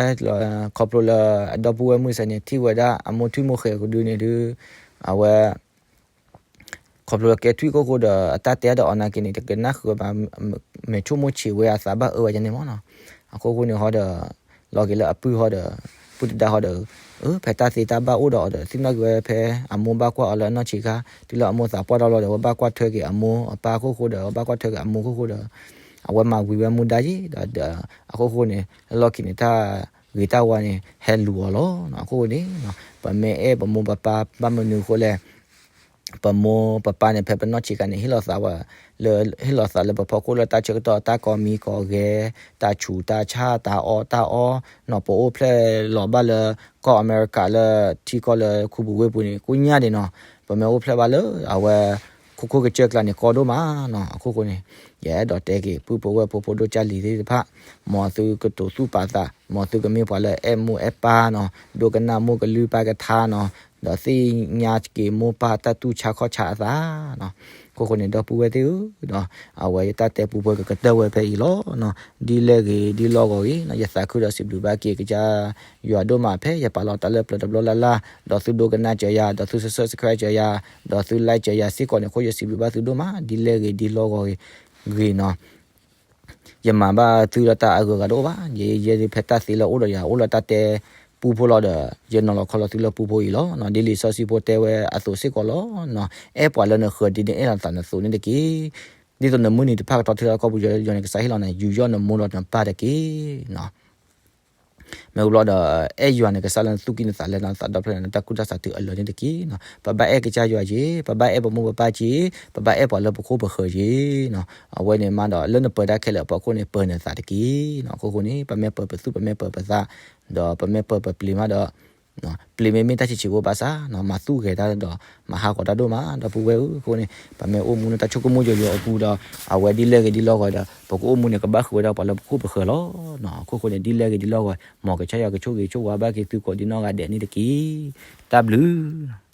ခီဖျိလၢအဒီပုၢ်ဝဲၢ်မုၢ်ဆါန့ၣ် ထံၣ်ဝဲဒၣ်အမိၢ်ထွံၣ်မိၢ်ဃဲၤကဒုန့ၣ်ဒီး အဝဲ ခီဖျိလၢကဲထွံၣ်အခိၣ်ဃိဒီး အတၢ်တဲဒီးအီၤနာ်က့န့ၣ် တကနၣ်ဃုာ်ဘၣ် မဲာ်ဆိကမိၣ်ဆံးဝဲအသးဘၣ်အၢဝဲန့ၣ်မ့ၢ်နီၤ. အခိၣ်ဃိန့ၣ်ဟီဒီး လီၤက့ၤလၢအပုၢ်ဟီဒီး ပုၢ်တဒါဟီဒီး အၢ ဖဲတၢ်သ့တၢ်ဘၣ်အိၣ်ဒီးအီၤဒီး သ့ၣ်နီၣ်က့ၤဝဲဖဲအမိၢ်ဘၣ်ကွၢ်အီၤလၢအနီၢ်ဆံးခါ တုၤလၢအမိၢ်သးပှၢ်ထီၣ်ဘျီဒီး အဝဲဘၣ်ကွၢ်ထွဲက့ၤအမိၢ်အပၢ်အခိၣ်ဃိဒီး အဝဲဘၣ်ကွၢ်ထွဲက့ၤအမိၢ်အခိၣ်ဃိဒီး အဝဲမၤဝံၤဝဲမူဒါယ့ၤဒီး အခိၣ်ဃိန့ၣ် လီၢ်ခံန့ၣ် တၢ်ဂ့ၤတၢ်ဝါန့ၣ် ဟဲလူၤအီၤလီၤ. အခိၣ်ဃိန့ၣ် ပမ့ၢ်အဲၣ်ပမိၢ်ပပၢ်ဘၣ်မနုၤအဃိလဲၣ် ပမိၢ်ပပၢ်န့ၣ် ဖဲပနီၢ်ဆံးခါန့ၣ် ဟ့ၣ်လီၤသးဝဲလၢ ဟ့ၣ်လီၤသးလၢပဖီခိၣ်လၢတၢ်ဆၢကတီၢ် တၢ်ကိးမံၤကိးဂဲၤ တၢ်ဆူးတၢ်ဆါ တၢ်အီၣ်တၢ်အီနီၤ ပအိၣ်ဖျဲၣ်လီၤဘၣ်လၢ ကီၢ်အမဲရကၤလၢထံကီၢ်လၢခူပူၤဝ့ၢ်ပူၤန့ၣ် ကိညၣ်ဒံးနီၤ ပမ့ၢ်အိၣ်ဖျဲၣ်ဘၣ်လၢအဝဲ ခိခိၣ်ကစၢၢ်ကျါန့ၣ် ကီဒိၣ်မးနီၤ. အခိၣ်ဃိန့ၣ် ယအဲၣ်ဒိးတဲက့ၤ ပုၢ်ဖိဝဲၢ်ဖိ ဖိဒိၣ်ကၢ်လံၤသ့ၣ်တဖၣ် မ်သုကတိၤသူၣ်ပာ်သး မ်သုကမ့ၢ်ပှၤလၢအဲၣ်မိၢ်အဲၣ်ပၢ်နီၤ ဒိကနၣ်မိၢ်ကလုၢ်ပၢ်ကထါနီၤ ဒီးသ့ၣ်ညါက့ၤမိၢ်ပၢ်တၢ်တူၢ်ဆါခီၣ်ဆါအသးနီၤ. အခိၣ်ဃိန့ၣ် ဒီပုၢ်ဝဲၢ်သ့ၣ်ဧၢဒီး အဝဲယတၢ်တဲပူဖိကကတၢၢ်ဝဲဖဲအံၤလီၤ. ဒ်လဲၣ်ဂ့ၤ ဒ်လီၢ်ဂီၤဂ့ၤနီၤ ယသးခုဒီးစံးဘျုးဘၣ်က့ၤကစၢ်ယွၤဒိၣ်မး ဖဲယပာ်လီၤတၢ်လၢပျၢၤတဘျီလၢ်လၢ် ဒီးသုဒိကနၣ်စၢၤယၤ ဒီးသု subscribe စၢၤယၤ ဒီးသု like စၢၤယၤစ့ၢ်ကီးန့ၣ် အဃိယစံးဘျုးဘၣ်သုဒိၣ်မး ဒ်လဲၣ်ဂ့ၤ ဒ်လီၢ်ဂီၤဂ့ၤနီၤ ယမၤဘၣ်သုဒီးတၢ်အဂုၤအဂၤတအိၣ်ဘၣ်. ယဲယဲဖဲတၢ်သ့လၢအအိၣ်ဒီးယၤ အိၣ်လၢတၢ်တဲပူဖိလီၤဒီး ယနီၤလီၤခီလီၤသုလၢပူဖိအံၤလီၤ. ဒ်လံာ်စီဆှံဖိတဲဝဲအသိးစ့ၢ်ကီးလီၤ. အဲၣ်ပှၤလၢနဃၢၤဒ်နအဲၣ်လီၤနသးနသိးန့ၣ်တက့ၢ်. ဒ်သိးနမုၢ်နံၤတဖၣ်ကထီထံလီၤကီၢ်ပူၤ ယွၤနကစၢ်ဟ့ၣ်လီၤနၤ ယူးယီၣ်နမိၢ်ဒီးနပၢ်တက့ၢ်. မ့ၢ်ဝံၤဘျီဒီး အဲၣ်ယွၤနကစၢ်လၢနသူၣ်ကံၢ်နသးလဲ နသးဒီဖျၢၣ်န့ၣ် နတၢ်ကူၣ်တၢ်ဆးတုၤအလၢာ်န့ၣ်တက့ၢ်နီၤ. ပဘၣ်အဲၣ်ကစၢ်ယွၤက့ၤ, ပဘၣ်အဲၣ်ပမိၢ်ပပၢ်က့ၤ, ပဘၣ်အဲၣ်ပှၤလၢပခိၣ်ပဃၢၤက့ၤနီၤ. အဝဲန့ၣ်မးဒီး လၢနပၢၤတၢ်ခဲလၢာ်အဖီခိၣ်န့ၣ် ပၢၤနသးတက့ၢ်နီၤ. အခိၣ်ဃိန့ၣ် ပမ့ၢ်ပၢၤပသူၣ် ပမ့ၢ်ပၢၤပသး ဒီးပမ့ၢ်ပၢၤပပျ့ၤမးဒီး ပျ့ၤမ့မ့ၢ်တၢ်ဆံးဆံးဖိဘၣ်ဆၣ်နီၤ မၤသူၣ်ဂဲၤတၢ်ဒီး မၤဟးဂီၤတၢ်ဒိၣ်မး ဒီပုၢ်ဝဲၢ်ဧၢ. အဃိန့ၣ် ပမ့ၢ်အိၣ်မူလၢတၢ်ဆိကမိၣ်ယိာ်ယိာ်အပူၤဒီး အဝဲဒ်လဲၣ်ဂ့ၤဒ်လီၢ်ဂီၤဒီး ပကအိၣ်မူန့ၣ် ကဘၣ်ဃုာ်ဝဲဒၣ်ပှၤလၢပခိၣ်ပဃၢၤလီၤ. အခိၣ်ဃိန့ၣ် ဒ်လဲၣ်ဂ့ၤဒ်လီၢ်ဂီၤ မ်ကစၢ်ယွၤကဆိၣ်ဂ့ၤဆိၣ်ဝါဘၣ်က့ၤသုကိးဒ်နီၢ်ဂၤဒဲးန့ၣ်တက့ၢ်. တၢ်ဘျုး